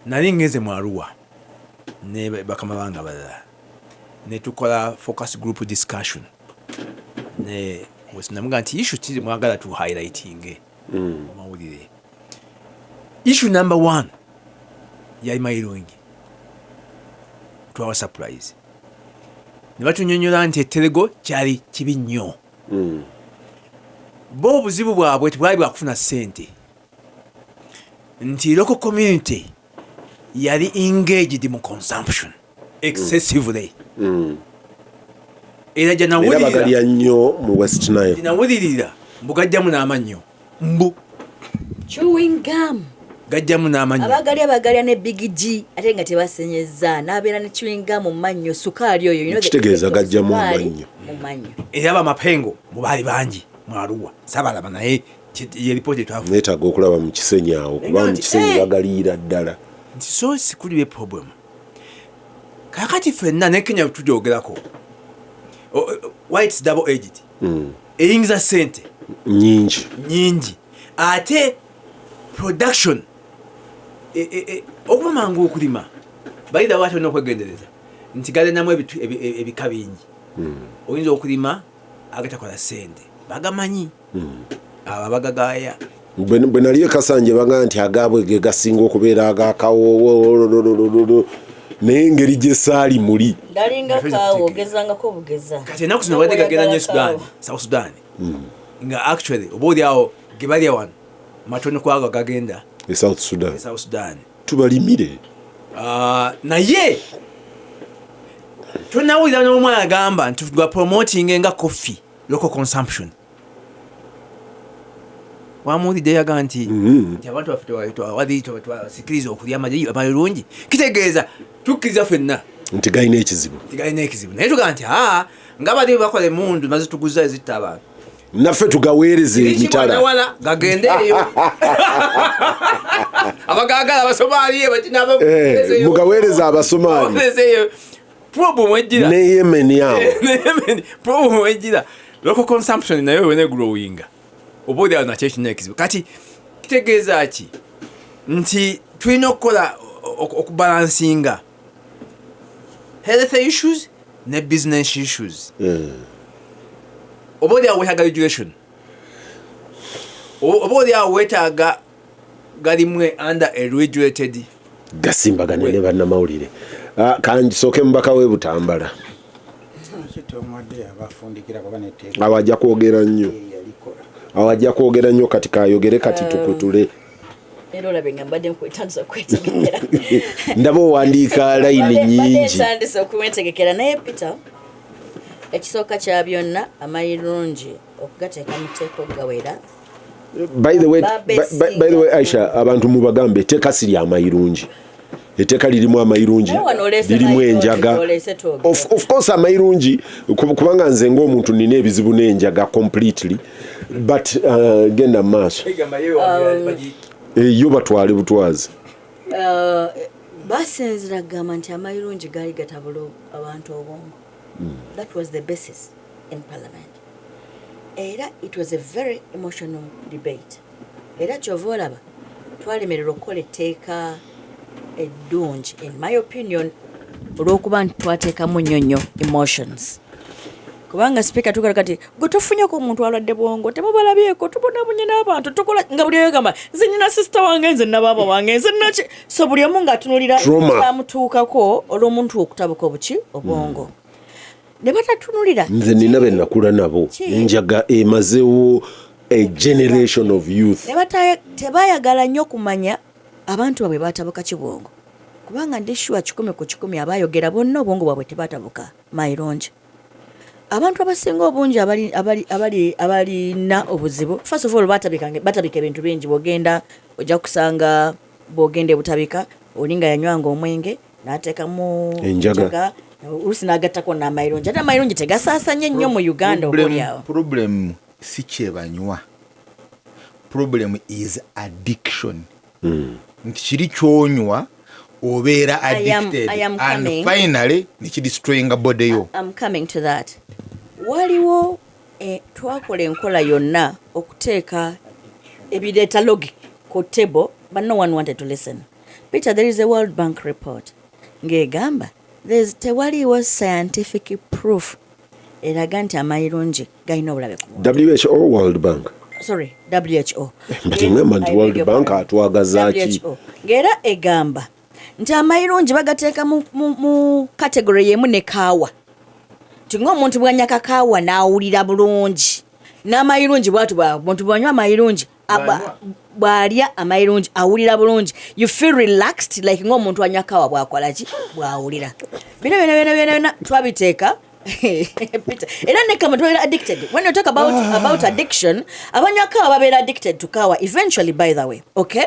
Nali ngenze mu Arua ne bakama bange abalala ne tukola focus group discussion ne namuga nti issue kiri mwagala tu highlighting mu mawulire. Issue number one yali mayirungi. Twawa surprise ne batunyonyola nti eterego kyali kibi nnyo. Bo obuzibu bwabwe tebwali bwakufuna ssente, nti local community yali engaged mu consumption excessively. Era Era gyanawulirira bagalya nnyo mu West Nile. Ginawulirira mbu gajjamu n'amannyo, mbu Chewing gum. Gajjamu n'amannyo. Abagalya bagalya ne Big G ate nga tebasenyeza, n'abeera ne chewing gum mu mannyo, sukaali oyo, you know the Kitegeeza effect of gajjamu sukaali amannyo. mu mannyo. Era bamapengo mu baali bangi mu Arua, sabalaba, naye ye ripooti etwafuna. Neetaaga okulaba mu Kisenyi awo, kuba mu Nti, Kisenyi eh! bagaliira ddala. Nti so sikulibe problem. Kakati ffenna ne Kenya tugyogerako. Why it's double edged, eyingiza sente nyingi. Nyingi, ate production okuba mangu okulima bayira wati olina okwegendereza nti galinamu ebika bingi. Oyinza okulima agatakola sente, bagamanyi abo abagagaya. Bwe nali e Kasanje baga nti agaabwe ge gasinga okubeera agakawoowo, naye engeri gye saali muli. Galinga Nafeza kaawo. kutegeera. Ogezangako bugeza. Kati ennaku zino badde gagenda nnyo e Sudan, South Sudan, nga actually oba oliawo ge balya wano matono kwago gagenda e South Sudan. E South Sudan. Tubalimire. Ah, naye tonawulira n'omwana agamba nti gwa promoting nga coffee local consumption. Wamuwulidde yaga nti nti abantu baffe twasikiriza okulya amalungi, kitegeeza tukkiriza ffenna Nti galina ekizibu. Tigalina ekizibu, naye tugamba nti aa nga bali bakola emundu mazituguza ezitta abantu. Naffe tugaweereze emitala. Wala gagende eyo abagagala abasomaali. Eh, mugaweereze Abasomaali. Eyo problem ejjira Ne Yemen awo. Problem ejjira local consumption nayo wene growinga, oba oli awo nakyo ekirina ekizibu. Kati kitegeeza ki? Nti tulina okukola okubalansinga health issues ne business issues. Oba oli awo wetaaga regulation, oba oli awo wetaaga galimwe under a regulated Gasimbagane ne bannamawulire. Ah, kansooke mubaka w'e Butambala. Kitomuwadde abafundikira kuba netteeka. Awo ajja kwogera nnyo. Yalikola. Awo ajja kwogera nnyo, kati kayogere kati tukutule. Era olabe nga mbadde nkwetandisa okwetegekera. Ndaba owandiika layini Mbadde nyingi. ntandise okwetegekera, naye Peter, ekisooka kya byonna, amayirungi okugateeka mu tteeka okugawera. By the way, by the way, Aisha, abantu mubagambe etteeka si lya mayirungi, etteeka lirimu amayirungi, Naye wano oleese lirimu mayirungi, enjaga. oleese twogere. Of course amayirungi, kubanga nze ng'omuntu nina ebizibu n'enjaga completely, but genda mu maaso. Eyo batwale butwazi. Basinzira kugamba nti amayirungi gaali gatabula abantu obwongo. That was the basis in parliament, era it was a very emotional debate. Era kyova olaba twalemererwa okukola etteeka eddungi, in my opinion, olw'okuba nti twateekamu nnyo nnyo emotions, kubanga sipiika tugala kati gwe tofunyeko omuntu alwadde bwongo, temubalabyeko, tubonabonye n'abantu, tukola nga buli oyo gamba nze nyina sisita wange, nze nabaaba wange, nze naki, so buli omu ng'atunulira Trauma. Kyamutuukako olw'omuntu okutabuka obuki obwongo ne batatunulira. Nze nina be nakula nabo. Ki? Enjaga emazewo a generation of youth. Ne tebayagala nnyo kumanya abantu baabwe batabuka kibwongo, kubanga ndi sure 100% abayogera bonna obwongo bwabwe tebatabuka mayirungi. Abantu abasinga obungi abalina obuzibu, first of all batabika ebintu bingi. Bwogenda ojja kusanga, bwogenda ebutabika, oli nga yanywanga omwenge n'ateekamu Enjaga. Oluusi n'agattako n'amayirungi, ate amayirungi tegasaasanye nnyo mu Uganda obaoliawo. Problem si kyebanywa, problem is addiction, nti kiri kyonywa obeera addicted I am and coming. finally nekidestroyinga body yo. I'm coming to that. Waliwo twakola enkola yonna okuteeka ebireeta logic ku table, but no one wanted to listen. Peter, there is a World Bank report ng'egamba tewaliiwo scientific proof eraga nti amayirungi galina obulabe ku muntu. WHO, World Bank? Sorry, WHO. But ngamba nti I World beg your Bank pardon. atwagaza ki? WHO. Ng'era egamba nti amayirungi bagateeka mu category yemu ne kaawa, nti ng'omuntu bw'anywa kakaawa n'awulira bulungi, n'amayirungi bwatu omuntu bw'anywa amayirungi, bw'alya amayirungi awulira bulungi, you feel relaxed like ng'omuntu anywa kaawa bw'akola ki, bw'awulira. Bino byona byona byona byona twabiteeka, Peter. Era ne kama tubeera addicted. When you talk about addiction, abanywa kaawa babeera addicted to kaawa eventually, by the way. Okay,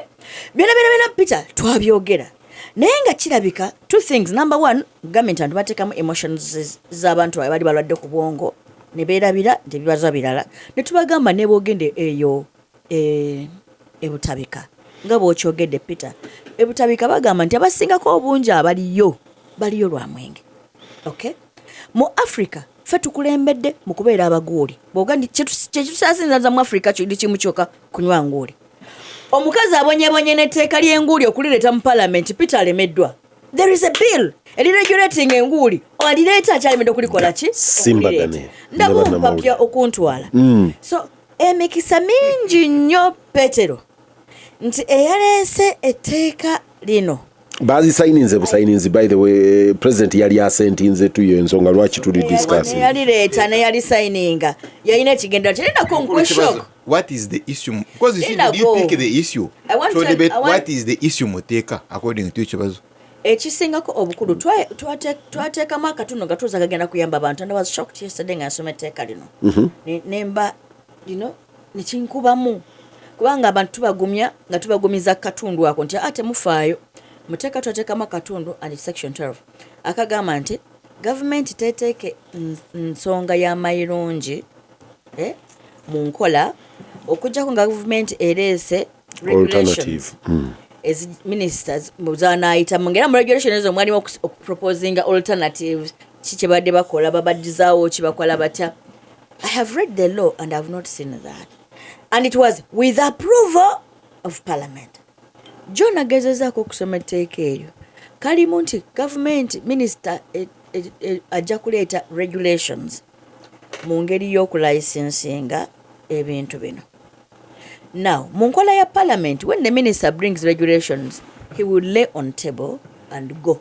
byona byona byona, Peter, twabyogera, naye nga kirabika two things. Number one, gambye nti abantu bateekamu emotions z'abantu baabwe bali balwadde ku bwongo ne beerabira nti ebibazo birala, ne tubagamba ne bwogende eyo ebutabika, nga bw'okyogedde, Peter, ebutabika bagamba nti abasingako obungi abaliyo baliyo lwa mwenge. Okay, mu Africa ffe tukulembedde mu kubeera abaguuli. Bwoga nti kyetusasinzaza mu Africa kiri kimu kyokka, kunywa nguuli. Omukazi abonyebonye n'etteeka ly'enguuli okulireeta mu Palamenti, Peter, alemeddwa. There is a bill eriregulating enguuli, alireeta akyalemedde okulikola ki? Simbagane. Okulireeta. Ndaba Ne omupapya okuntwala. So emikisa mingi nnyo, Petero, nti eyaleese etteeka lino Bazisayininze busayininzi. By the way, president yali asentinze tuyo ensonga lwaki tuli discussing. Neyalireeta neyalisayininga yalina ekigendera kirinako nkuwe shock. What is the issue? Because you see, Linda, you go. pick the issue. I want So debate what is the issue muteeka according to ekibazo. Ekisingako obukulu, twateekamu akatundu nga tuza kagenda kuyamba abantu, and I was shocked yesterday nga nsoma etteeka lino. Nemba lino nekinkubamu, kubanga abantu tubagumya nga tubagumiza katundu ako nti ate mufaayo muteeka. Twateekamu akatundu and section 12 akagamba nti gavumenti teteeke nsonga y'amayirungi mu nkola okuggyako nga gavumenti ereese regulations Alternative. Ezi ministers zanaayitamu, ngaera mu regulation ezo mwalimu okuproposinga alternatives, ki kyebadde bakola, babadizaawo ki, bakola batya. I have read the law and I have not seen that, and it was with approval of Parliament. John agezezaako okusoma etteeka eryo, kalimu nti gavumenti minisita ajja kuleeta regulations mu ngeri y'okulayisinsinga ebintu bino. Now, mu nkola ya Parliament, when the minister brings regulations, he will lay on table and go.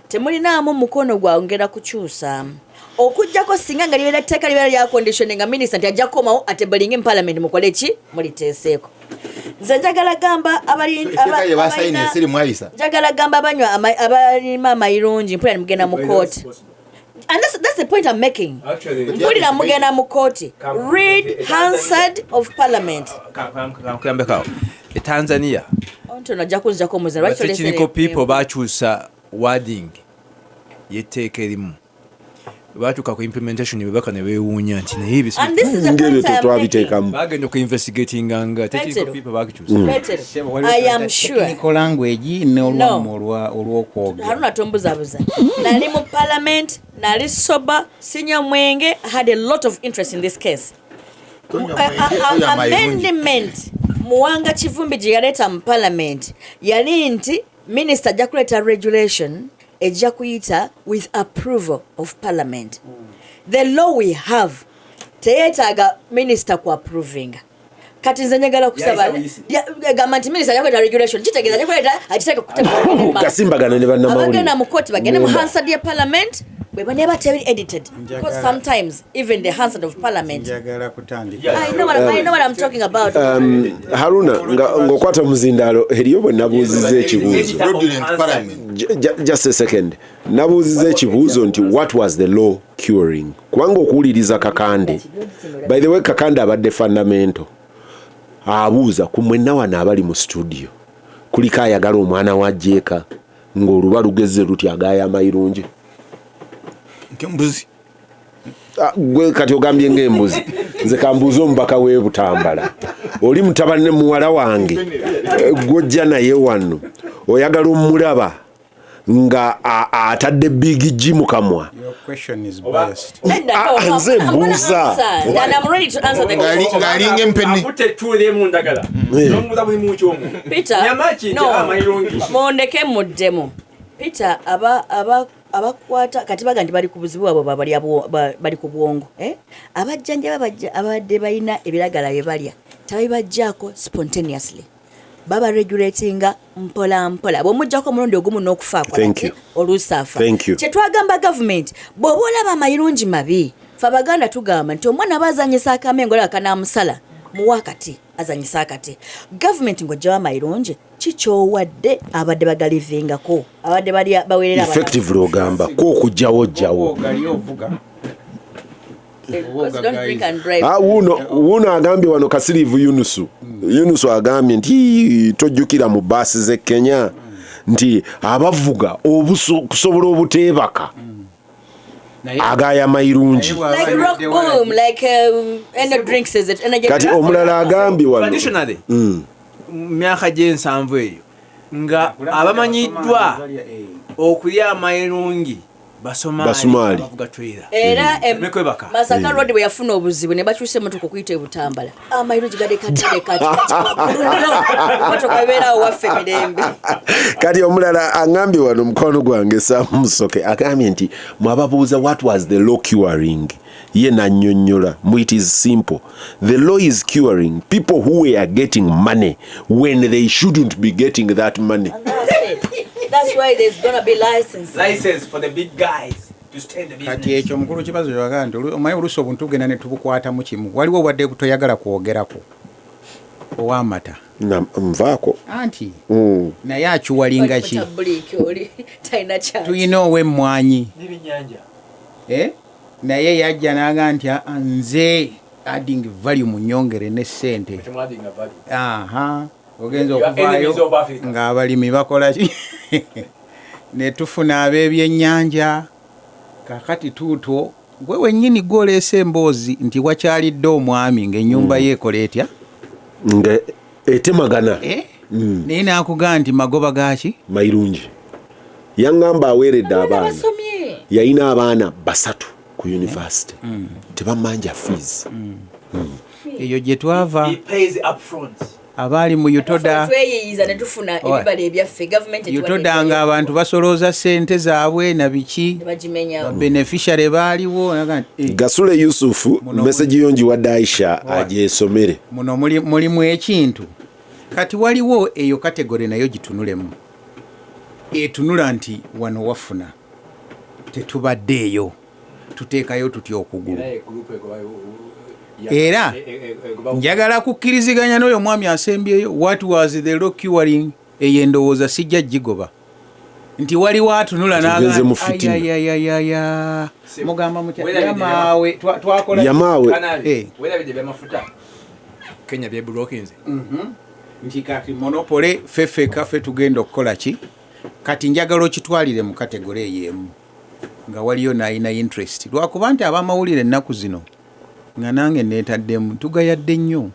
Temulinaamu mukono gwongera kukyusaamu, okugjako singa nga libeera tteeka libeera lya condition nga minisita nti ajja kukomawo atebulinga mu Parliament, mukole ki, muliteeseeko. Nze njagala gamba Etteeka lye basayina esiri mwayisa. Njagala gamba abanywa abalima amayirungi, mpulira mugenda mu kooti, and that's the point I'm making. Actually, mpulira mugenda mu kooti, read Hansard of Parliament. Kankuyambeko e Tanzania. Ontono ajja kunzijako omuzira. Lwaki technical toleseere people bakyusa wording y'etteeka erimu, batuuka ku implementation bebaka ne beewuunya nti naye And this is the Ngeri point I'm making. tetwabiteekamu. Bagenda okuinvestigatinga nga technical Petero. people bakikyusa. Petero, I am sure. Technical language n'olwamu olw'okwogera. Haruna, tombuzabuza. Nali mu Parliament, nali sober, sinywa mwenge, I had a lot of interest in this case. Tonywa mwenge, toywa mayirungi. Amendment Muwanga Kivumbi gye yaleeta mu Parliament yali nti minisita ajja kuleeta regulation ejja kuyita with approval of Parliament. The law we have teyeetaaga minisita ku approvinga. Kati nze njagala kusaba Yayisa buyisi. Gamba nti minisita ajja kuleeta regulation, kitegeeza ajja kuleeta agiteeke kuteeka. Gasimbagana ne bannamawulire. Abagenda mu kooti bagende mu Ngenda. Hansard ya Parliament bwe baneba tebiri edited, because sometimes even the Hansard of Parliament Njagala kutandika. I know what I'm talking about. Haruna, ng'okwata omuzindaalo, eriyo bwe nabuuziza ekibuuzo. Fraudulent parliament. Just a second. Nabuuziza ekibuuzo nti what was the law curing, kubanga okuwuliriza Kakande, by the way, Kakande abadde fundamental, abuuza ku mwenna wano abali mu studio, kuliko ayagala omwana wa jeeka ng'oluba lugeze luti agaaya amayirungi? Nk'embuzi. Ah, gwe kati ogambye ng'embuzi. Nze kambuuze omubaka w'e Butambala, oli mutabani ne muwala wange, gwojja naye wano, oyagala omulaba Nga atadde Big G mu kamwa. Your question is biased. Nedda, Ah, no, nze I'm gonna mbuuza. answer, and I'm ready to answer the Ngali- question. ng'alinga empene. Akutte ettuula emu ndagala nomubuuza buli muki omwo. Peter, Nyama ki nti no, amayirungi. mundeke muddemu. Peter, abakwata kati baga nti bali ku buzibu bwabwe bali ku bwongo, eh? Abajjanjaba abadde balina ebiragala bye balya tabibajjaako spontaneously, baba regulatinga mpola mpola. Bw'omuggyako omulundi ogumu n'okufa Thank you. oluusi afa. Thank you. Kyetwagamba gavumenti, bw'oba olaba amayirungi mabi, fe Abaganda tugamba nti omwana aba azanyisa akamengo olaba kanaamusala, muwe akati azanyisa akati. Gavumenti ng'ojjawo amayirungi, kikyowadde abadde bagalivingako, abadde baweerera abaana. Effectively ogamba ko okugjawo jjawo. Ogali ovuga. Because don't drink and drive. Ah, wuuno agambye wano Kasiriivu Yunusu. Yunusu agambye nti tojjukira mu baasi z'e Kenya nti abavuga kusobola obuteebaka agaya mayirungi. Like rock boom, like energy drinks, is it energy Kati drinks? omulala agambye wano Traditionally, mu myaka gy'ensanvu eyo nga abamanyiddwa okulya amayirungi Basomaali, Basomaali. abavuga trailer. Era Mekwebaka. Masaka Road bwe yafuna obuzibu ne bakyusa emotoka okuyita ebutambala, amayirungi gadde katale kati motoka ebeerawo waffe mirembe. Kati omulala agambye wano, mukwano gwange Samusoke agambye nti mwababuuza what was the law curing, ye nannyonnyola mu it is simple, the law is curing people who were getting money when they shouldn't be getting that money. And that's it. That's why there's gonna be license. License for the big guys to stay in the business. Kati ekyo mukulu kibazo kyaga nti omanyi oluusi obuntu tugenda ne tubukwatamu kimu, waliwo obwadde toyagala kwogerako ow'amata. Na nvaako. Anti naye akiwalinga ki? Buliiki oli talina kyaki. Tulina ow'emmwanyi. N'ebyennyanja. Eh? Naye yajja n'aga nti, "Ah, nze adding value munyongere ne ssente." Temwadinga value. Aha, ogenza You are okuvaayo enemies of Africa. ng'abalimi bakola ki, ne tufuna ab'ebyennyanja. Kakati tuutwo gwe wennyini gwoleese emboozi nti wakyalidde omwami ng'ennyumba ye ekola etya? Nga etemagana. Eh? Naye n'akugaa nti magoba gaki? Mayirungi. Yaŋŋamba aweeredde Abaana abaana. basomye. Yalina abaana basatu ku university, tebamanja fees. Eyo gye twava. He pays up front. Abaali mu UTODA. Tweyiyiza ne tufuna Owa. ebibala ebyaffe, gavumenti etuwadde. UTODA nga abantu basolooza ssente zaabwe na biki. Ne bagimenyawo. Beneficiary baaliwo naga nti, eh, Gasule Yusufu, Muno message yo ngiwadde Aisha agyesomere. Muno mulimu ekintu. Kati waliwo eyo category nayo gitunulemu, etunula nti wano wafuna tetubaddeeyo, tuteekayo tutya okugulu? Era group Era njagala kukkiriziganya n'oyo omwami asembyeyo, what was the law curing? Eyo endowooza sijja gigoba nti waliwo atunula Tugenze mu fitina. n'agayayayaya mugamba mutya? Werabidde. Yamaawe twakola Yamaawe. Eh. Werabidde ebyamafuta Kenya byebulokinze. Nti kati monopoly ffeffeka ffe tugenda okukola ki? Kati njagala okitwalire mu category eyo emu nga waliyo nalina interest, lwakuba nti abamawulire ennaku zino nga nange neetaddemu tugayadde nnyo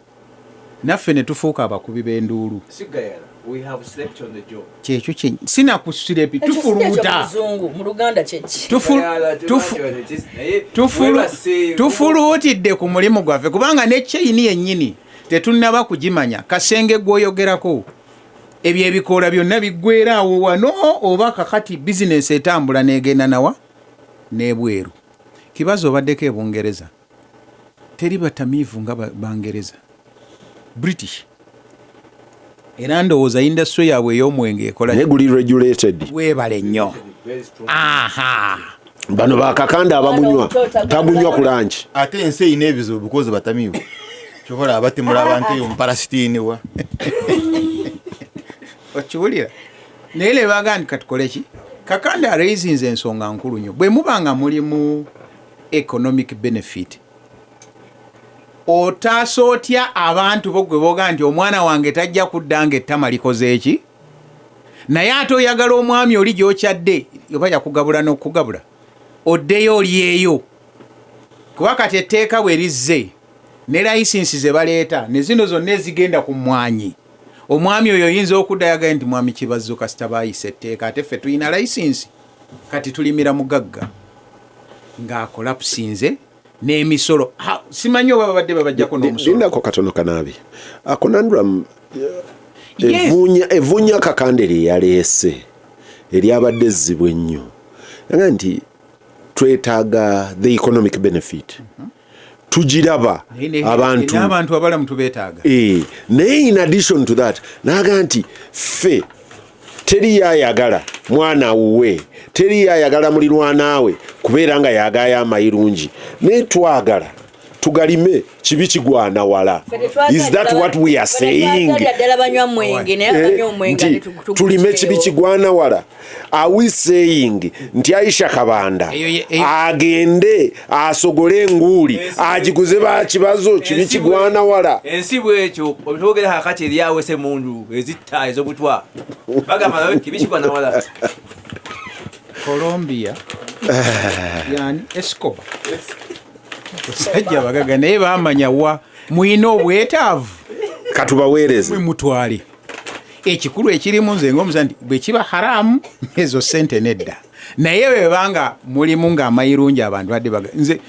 naffe ne tufuuka abakubi b'enduulu. Sigayala, we have slept on the job. Kyekyo kye sinakusirepi. Ekyo si Tufuluuta. ekyomuzungu mu Luganda kyeki? Gayala, naye webase- Tufuluutidde ku mulimu gwaffe kubanga ne chain yennyini tetunnaba kugimanya. Kasenge gwoyogerako ebyo ebikoola byonna biggwera awo wano oba kakati bizinesi etambula negenda nawa n'ebweru? Kibazo obaddeko ebungereza, teri batamiivu nga Bangereza, British. Era ndowooza industry yaabwe ey'omwenge ekola. Naye guli regulated. Weebale nnyo. Very strong. Aha. Bano bakakanda abagunywa tagunywa ku lunch. Ate ensi erina ebizibu because batamiivu, kyobola abatemula abantu eyo mu Palestine wa. Okiwulira? Naye lebaga nti katukole ki? Kakande araisinze ensonga nkulu nnyo. Bwe muba nga mulimu economic benefit, otaasa otya abantu bo gwe boga nti omwana wange tajja kudda nga ettama likoze eki? Naye ate oyagala omwami oli gy'okyadde oba yakugabula n'okugabula oddeyo olyeyo, kuba kati etteeka bwe lizze ne layisinsi ze baleeta ne zino zonna ezigenda ku mmwanyi. Omwami oyo oyinza okuddayo agaye nti mwami Kibazo kasita baayisa etteeka, ate ffe tulina layisinsi, kati tulimira mugagga ng'akolapusinze n'emisolo. Simanyi oba babadde babajjako n'omusolo. Lindako katono kanaabi akonandram. Evuunya Kakande lye yaleese eryabadde ezzibwa ennyo, aga nti twetaaga the economic benefit, tugiraba. Abantu n'abantu abalamu tubeetaaga. Naye in addition to that, naga nti ffe teri yayagala mwana wuwe, teri yayagala mulirwanaawe kubeera nga yagayo amayirungi, naye twagala tugalime kibi kigwana wala. Is that what we are saying? Ddala banywa mwenge, naye abanywa omwenge nti tulime kibi kigwana wala. Are we saying nti Aisha Kabanda agende asogole enguuli agiguze bakibazo kibi kigwana wala? Ensi bwekyo obitwogera kakati eryawese mundu ezitta ez'obutwa bagamba kibi kigwana wala. Colombia yani Escobar, basajja bagaga, naye bamanya wa muyina obwetaavu. Katubaweereze. Mutwale ekikulu ekirimu. Nze ngaomusa nti bwe kiba haramu, ezo sente nedda, naye bwebanga mulimu ng'amayirungi abantu badde baga, nze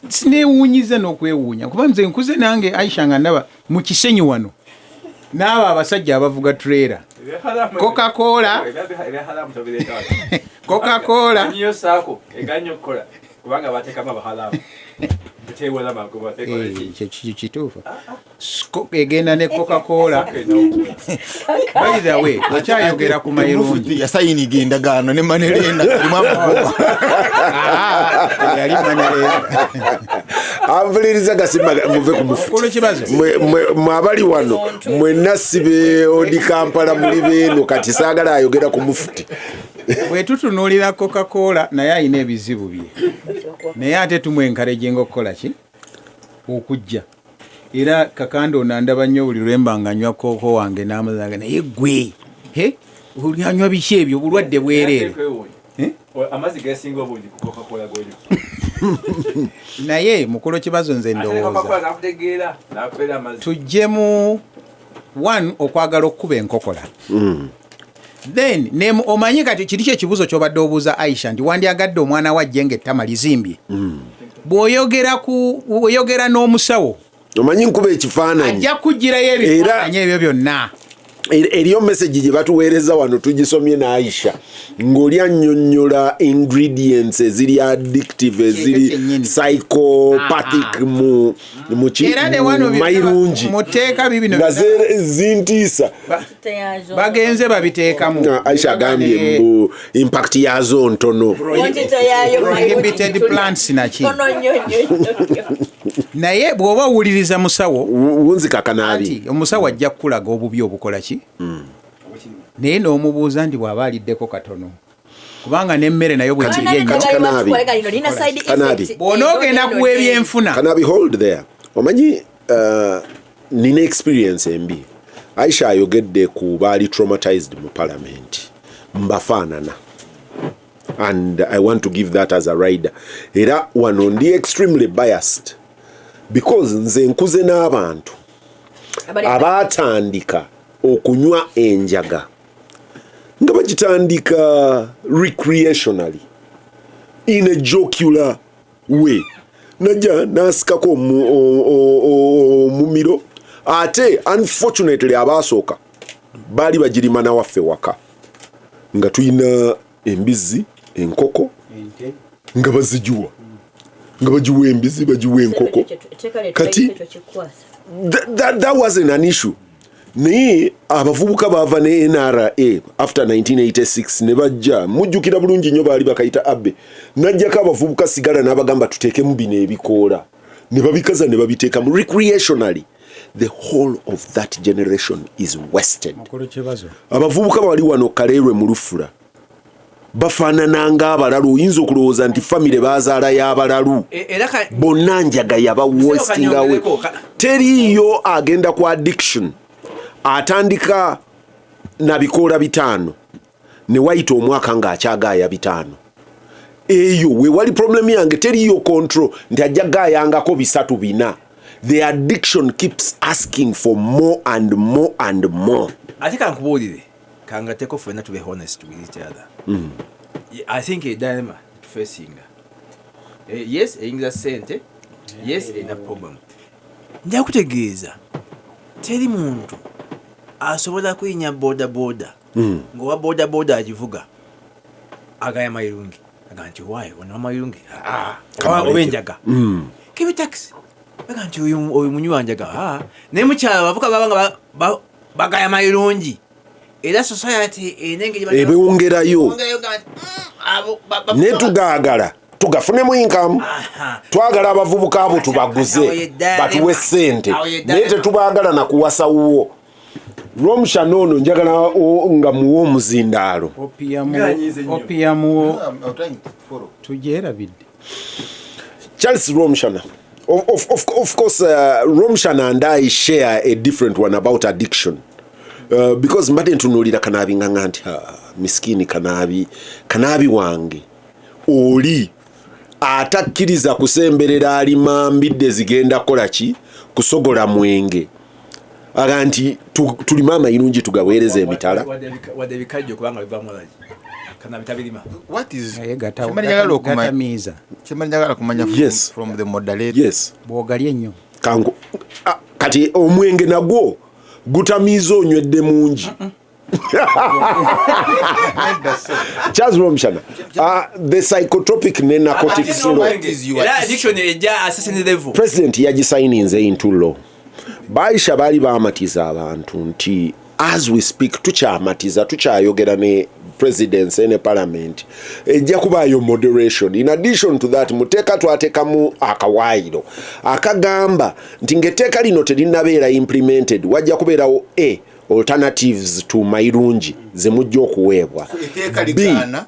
sinewuunyiza n'okwewuunya, kuba nze nkuze nange Aisha nga ndaba mu Kisenyi wano n'abo abasajja abavuga trailer, Coca-Cola, Coca-Cola. Niyo saako eganya okukola kubanga bateekamu abahalamu buteewala magoba. Ekyo kituufu. Egenda ne Coca-Cola. By the way, okyayogera ku mayirungi. Yasayiniga endagaano ne manerenda erimu amagoba. Ah, yali manerenda. Anvuliriza gasimba, muve ku mufuti. Okulu kibazo. Mwe abali wano mwenna si be odi Kampala, muli beeno, kati saagala ayogera ku mufuti. Bwe tutunuulira Coca-Cola, naye alina ebizibu bye, naye ate tumwenkarejenga okukola ki okujja. Era Kakande ono andaba nnyo buli lwemba nga nywa Coke wange n'amazange, naye gwe he anywa biki ebyo, obulwadde bwereere. Eh? Amazzi gesinga obungi ku Coca-Cola goli. Naye mukulu Kibazo, nze ndowooza Coca-Cola nakutegeera nakubeera amazzi. Tuggyemu one okwagala okukuba enkokola, then omanyi kati kiri kyekibuuzo kyobadde obuuza Aisha nti wandyagadde omwana wajje nga ettama lizimbye. Bw'oyogera ku oyogera n'omusawo, Omanyi nkuba ekifaananyi. Ajja kugirayo ebifaananyi ebyo byonna. Eriyo message gye batuweereza wano, tugisomye ne Aisha, ng'oli annyonnyola ingredients eziri addictive, eziri Kyennyini. psychopathic Era ne wano mu byonna mayirungi mu tteeka bibino nga zintiisa. Bagenze babiteekamu. Aisha agambye mbu impact yazo ntono. Prohibited plants naki, naye bw'oba owuliriza musawo, Wunzika kanaabi. Anti omusawo ajja kukulaga obubi obukola ki, naye n'omubuuza nti bw'aba aliddeko katono, kubanga n'emmere nayo bwekiri ennyo. Kati Kanaabi. Kanaabi. Bw'onoogenda kuwa ebyenfuna. Kanabi, hold there. Omanyi nina experience embi. Aisha ayogedde ku baali traumatized mu parliament, mbafaanana, and I want to give that as a rider. Era wano ndi extremely biased because nze nkuze n'abantu abaatandika okunywa enjaga nga bagitandika recreationally, in a jocular way, najja nasikako omumiro. Ate unfortunately abaasooka baali bagirima nawaffe waka, nga tulina embizzi, enkoko, nga bazigiwa, nga bagiwa embizi, bagiwa enkoko. Kati that wasn't an issue, naye abavubuka baava ne NRA after 1986 ne bajja. Mujjukira bulungi nnyo, baali bakayita Abbe, najjako abavubuka sigala n'abagamba tuteekemu bino ebikoola, ne babikaza ne babiteekamu recreationally. The whole of that generation is wasted. Mukulu Kibazo. Abavubuka bali wano Kaleerwe mu Lufula bafaanana ng'abalalu, oyinza okulowooza nti famire bazaala y'abalalu. Era Bonna njaga yaba wasting away. Kanyongereko, Teriiyo agenda ku addiction atandika na bikoola 5 ne wayita omwaka ng'akyagaaya 5. Eyo wewali problem yange. Teriiyo control nti ajja gaayangako 3 4. The addiction keeps asking for more and more and more. Ate kankubuulire, kangateko, ffenna tube honest with each other. I think a dilemma tufacinga, yes, eyingiza sente, yes, erina problem. Nja kutegeeza, teri muntu asobola kuyinya boda boda ng'owa boda boda agivuga agaya mayirungi, aga nti waayo ono amayirungi oba enjaga kebe taxi, aga nti oyo munywi wa njaga. Ah, naye mukyalo abavuka baba nga bagaya mayirungi, era society erina engeri Ebewongerayo. Bongerayo nga nti, abo Naye tugaagala tugafunemu income. Twagala abavubuka abo Awo tubaguze ye ddala batuwe sente, Awo ye ddala. naye tetubaagala nakuwasa wuwo. Lwomushana ono njagala nga muwe omuzindaalo. Nganyize nnyo. Opium tugyerabidde. Charles Rwomushana. Of course, Rwomushana and I share a different one about addiction. Because mbadde ntunuulira Kanaabi nganga nti, "Ah, miskiini Kanaabi, Kanaabi wange oli atakkiriza kusemberera alima mbidde zigenda kukola ki, kusogola mwenge," aga nti tulime amayirungi tugaweereze emitala. Wadde ebikajjo, kubanga bivamu lagi Kanaabi tabirima. What is Naye Kyemali njagala gatamiiza. Kyemali njagala kumanya Yes. from the moderator. Yes. Bw'ogalya ennyo. Kangu, ah, kati omwenge nagwo gutamiiza onywedde mungi. Charles Rwomushana, the psychotropic ne narcotics law. What is your Era addiction ejja a certain level. President yagisayininze into law. Baisha baali bamatiza abantu nti as we speak tukyamatiza, tukyayogera ne presidency ne parliament, ejja kubaayo moderation. In addition to that, muteeka twateekamu akawaayiro akagamba nti ng'etteeka lino terinnabeera implemented, wajja kubeerawo a alternatives to mayirungi ze mujja okuweebwa. Etteeka B, ligaana.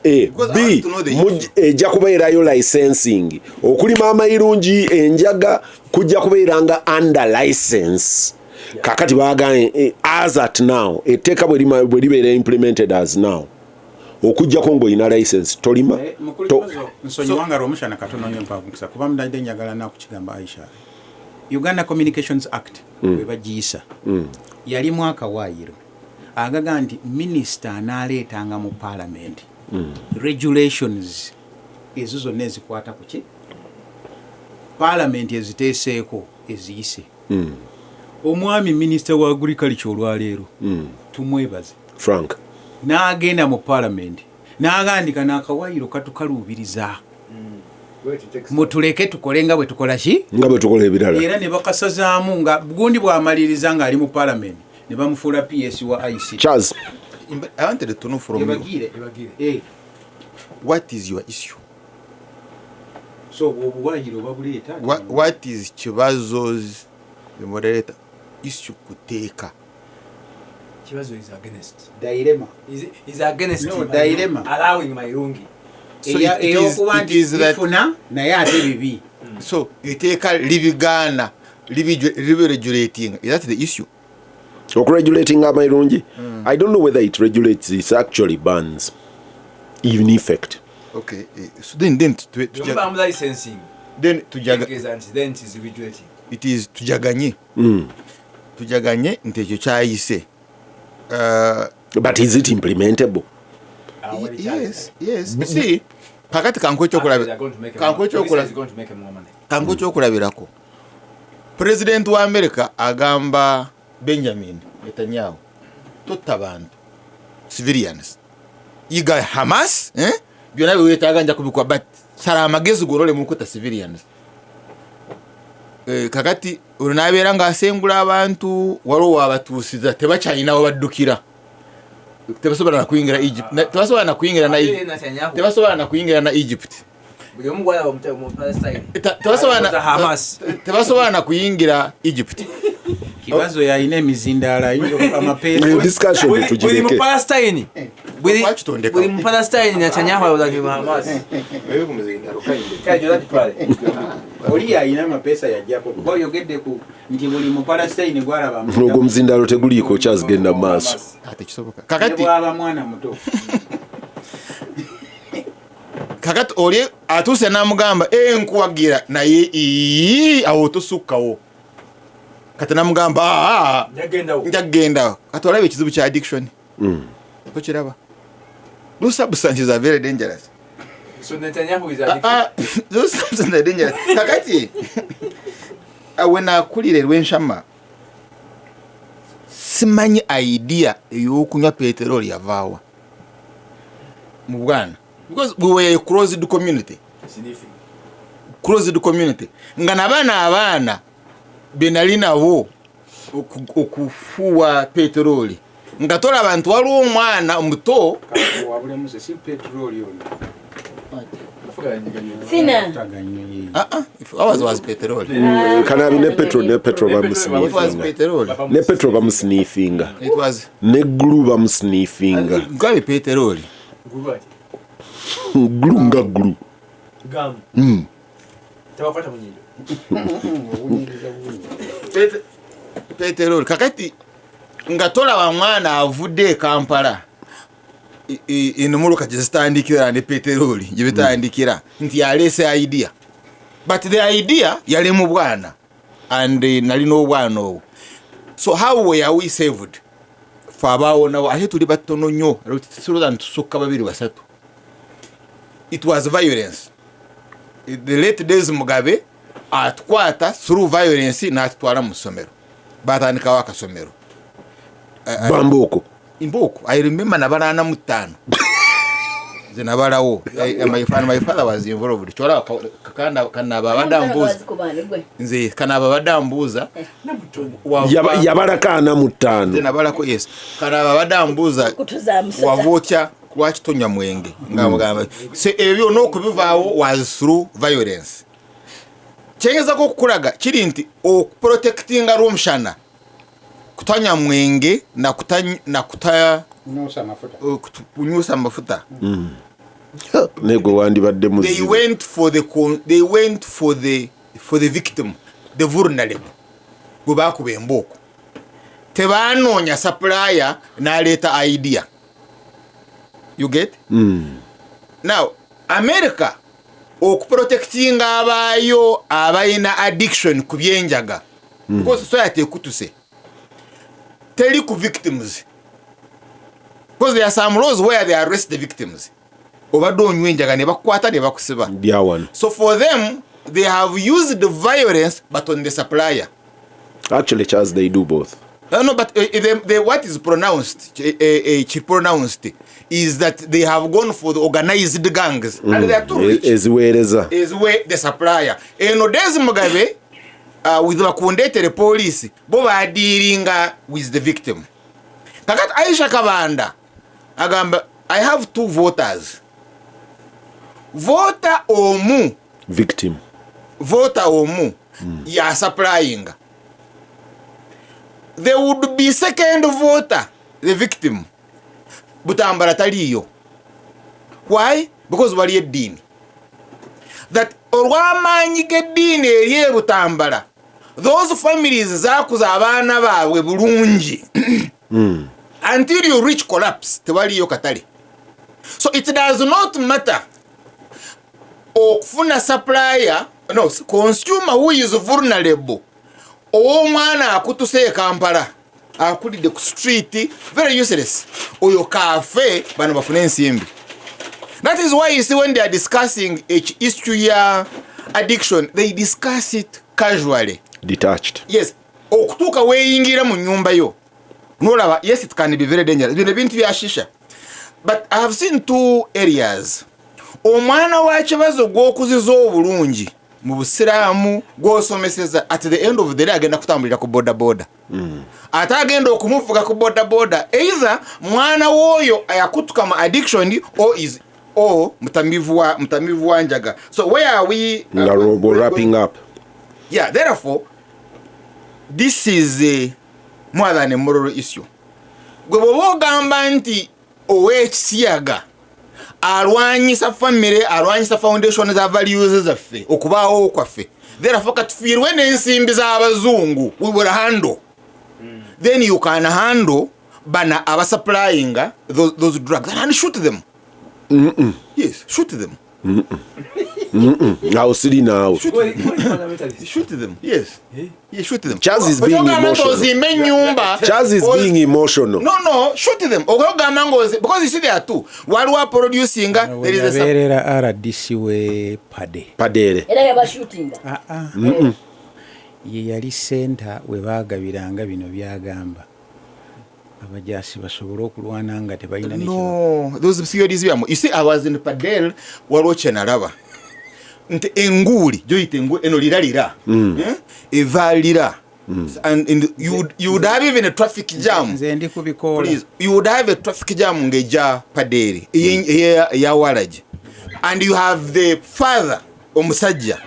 A, Because I B, want to know the ejja kubeerayo licensing. Okulima amayirungi, enjaga kujja kubeera nga under license. Kakati baganye, as at now, etteeka bwe libeera implemented as now, okujjako ng'olina license tolima. Nsonyiwanga Lwomushana katono nnyo, mpamukisa kuba mudadde njagala nakukigamba Aisha. Uganda Communications Act bwe bagiyisa yalimu akawaayiro agaga nti minisita anaaleetanga mu parliament regulations ezo zonna ezikwata ku ki parliament eziteeseeko eziyise. Omwami minisita wa agriculture olwaleero tumwebaze, Frank. N'agenda mu parliament n'agandika n'akawaayiro katukaluubiriza, mutuleke tukole nga bwe tukola ki, nga bwe tukola ebirala. Era ne bakasazaamu nga gundi bw'amaliriza ng'ali mu parliament ne bamufuula PS wa ICT. Charles. I wanted to know from you. Ebagire. Eh, What is your issue? So obuwaayiro babuleeta. What is Kibazo's, the moderator, issue kuteeka? Kibazo is against. Dilemma. Is against No, dilemma. allowing mayirungi. So Ey'okuba it nti is that bifuna naye ate bibi. So etteeka libigaana, libiregulating. Is that the issue? Okuregulating amayirungi, I don't know whether it regulates. It actually bans in effect. Okay, so then Bwemubamu licensing, then tujaga tegeeza nti then it is regulating. It is tujaganye. Tujaganye nti ekyo kyayise. But is it implementable? Yes, you see, kakati kankuwe ekyokulabirako. President wa America agamba Benjamin Netanyahu, totta bantu, civilians, yiga Hamas, eh? Byonna byewetaaga nja kubikwa, but sala amagezi golole mukutta civilians. Eh, kakati olwo nabeera ng'asengula abantu, waliwo wabatuusiza tebakyalina wabaddukira, tebasobola nakuyingira Egypt, tebasobola nakuyingira na Egypt, tebasobola nakuyingira na Egypt. Tebasobola nakuyingira Egypt. Kibazo yalina emizindaalo, ayinza okuba amapeesa. Eyo discussion Buli tugireke. Mupalestine, buli Lwakitondeka? buli Mupalestine, Netanyahu alowooza nti Hamas. Oli yalina amapeesa yajjako kuba oyogedde ku nti buli Mupalestine gwalaba Ogwo omuzindaalo teguliiko. Kyazigenda mu maaso. Ate kisoboka kakati bwaba mwana muto. Kakati oli atuuse n'amugamba, "Eh, nkuwagira naye ii, awo tosukkawo." Kati namugamba, "Ah, Njagendawo. Njakugendawo." Kati olaba ekizibu kya addiction, tokiraba? Those substances are very dangerous. So Netanyahu is Ah, addicted. ah, those substances are dangerous. Kakati we nakulira erwenshama, simanyi idea ey'okunywa peteroli yavaawa mu bwana, because we were a closed community. Sniffing. Closed community nga nabaana abaana be nali nabo okufuuwa peteroli nga tolaba nti waliwo omwana omuto. Wabulemu si petroli ono. Sina. Taganywe. Ah, ah, if ours was petrol. Kanabi ne petro, ne petro It was bamusnifinga. Petrol. Ne petro bamusnifinga. It was Ne glue bamusnifinga. Gabi petroli. Gulwaki? Glue nga glue. Gamu. Tabakwata munyindo. Peteroli. Kakati nga tolaba mwana avudde e Kampala, enomotoka gye zitandikira ne peteroli gye bitandikira nti yaleese idea, but the idea yali mu bwana and nalina obwana obwo. So how were we saved? Fe abaawonawo ate tuli batono nnyo, siroza ntusukka babiri basatu. It was violence. The late days Mugabe atukwata through violence n'atutwala mu ssomero, batandikawo akasomero. Bambuuko. Imbuuku. I remember nabala 45 nze nabalawo. My father was involved. Kyolaba kanaba abadde ambuuza nze, kanaba abadde ambuuza Yabalako ana mu nze ttaano. Nabalako, yes. Kanaba abadde ambuuza wava otya, lwaki tonywa mwenge, nga mugamba so ebyo byonna okubivaawo was through violence. Kyengezako okukulaga kiri nti okuprotectinga Rwomushana kutanya mwenge nakuta Nuusa amafuta. Kunyusa amafuta. Negwe wandibadde They muzibu. went for the they went for the victim, the vulnerable, gwe bakuba embooko. Tebanoonya supplier n'aleeta idea. You get? Now America okuprotectinga abaayo abalina addiction ku byenjaga, because society ekutuse teri ku victims, because there are some laws where they arrest the victims. Obadde onywa enjaga ne bakukwata ne bakusiba. Byawano. So for them, they have used the violence, but on the supplier. Actually, Charles, they do both. No, but what is pronounced, pronounced is that they have gone for the organized gangs and they are too rich. Eziweereza. Is where the supplier. Eno Days Mugabe with bakundetere police bo badealinga with the victim. Kakati Aisha Kabanda agamba, "I have two voters. Voter omu Victim. Voter omu ya supplying. There would be second voter, the victim. Butambala taliyo. Why? Because wali eddiini that olw'amaanyi g'eddiini eri e Butambala, those families zaakuza abaana baabwe bulungi until you reach collapse, tewaliyo katale. So it does not matter okufuna supplier, no consumer who is vulnerable, ow'omwana akutuse e Kampala, akulidde ku street, very useless, oyo kafe bano bafune ensimbi. That is why you see when they are discussing each issue ya addiction, they discuss it casually. Detached. Yes, okutuuka weeyingira mu nyumba yo nolaba. Yes, it can be very dangerous, bino ebintu bya shisha, but I have seen two areas. Omwana wa kibazo gw'okuziza obulungi mu busiraamu, gw'osomeseza, at the end of the day agenda kutambulira ku boda boda. Ate agenda okumuvuga ku boda boda either mwana w'oyo ayakutuka mu addiction or is or mutamivu wa njaga. So where are we? Nga we're wrapping up. Yeah, therefore this is a more than a moral issue. Gwe bw'oba ogamba nti ow'ekisiyaga alwanyisa family, alwanyisa foundation za values zaffe, okubaawo kwaffe, therefore katufiirwe n'ensimbi z'abazungu, we will handle. Then you can handle bana abasupplyinga those drugs and shoot them. Yes, shoot them. Awo siri naawe. Shoot them. Yes. Yeah, shoot them. Charles is being Okyogamba nti emotional. ozimbe ennyumba. Charles is being emotional. No, shoot them. Okugamba ng'ozi because you see there are two. Waliwo producing, there is a Yabeerera RDC we Pade. Padere. Era yabashutinga. Ah, ah. Ye yali senta we baagabiranga bino byagamba abajaasi basobole okulwana nga tebalina nekiba. No, those theories byamu. You see, I was in Padel, waliwo kye nalaba nti enguuli gyoyita enguuli eno lira lira. Eh? Eva lira and you would have even a traffic jam. Nze ndi ku bikoola. Please, you would have a traffic jam ng'ejja Paderi eya waragi, and you have the father omusajja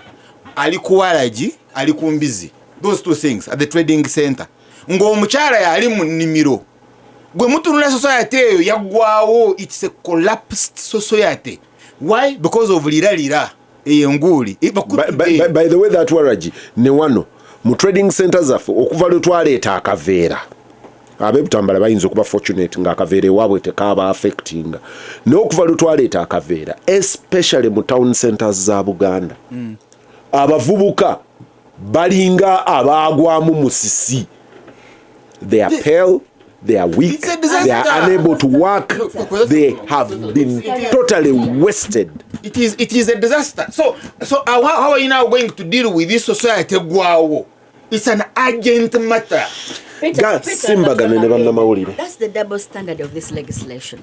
ali ku waragi, ali ku mbizi, those two things at the trading center, ng'omukyala yali mu nnimiro. Gwe mutunula society eyo yaggwawo. It's a collapsed society. Why? Because of lira lira eyo enguuli. By the way, that waragi ne wano mu trading center zaffe okuva lwe twaleeta akaveera, ab'ebutambala bayinza okuba fortunate ng'akaveera ewaabwe tekaaba affectinga, naye okuva lwe twaleeta akaveera, especially mu town centers za Buganda, abavubuka balinga abaagwamu musisi. They are pale, they are weak. It's a disaster. They are unable to work. They have been totally wasted. It is a disaster. So how are you now going to deal with this society gwawo? It's an urgent matter. Peter, Peter, Simbagane ne bannamawulire. That's the double standard of this legislation.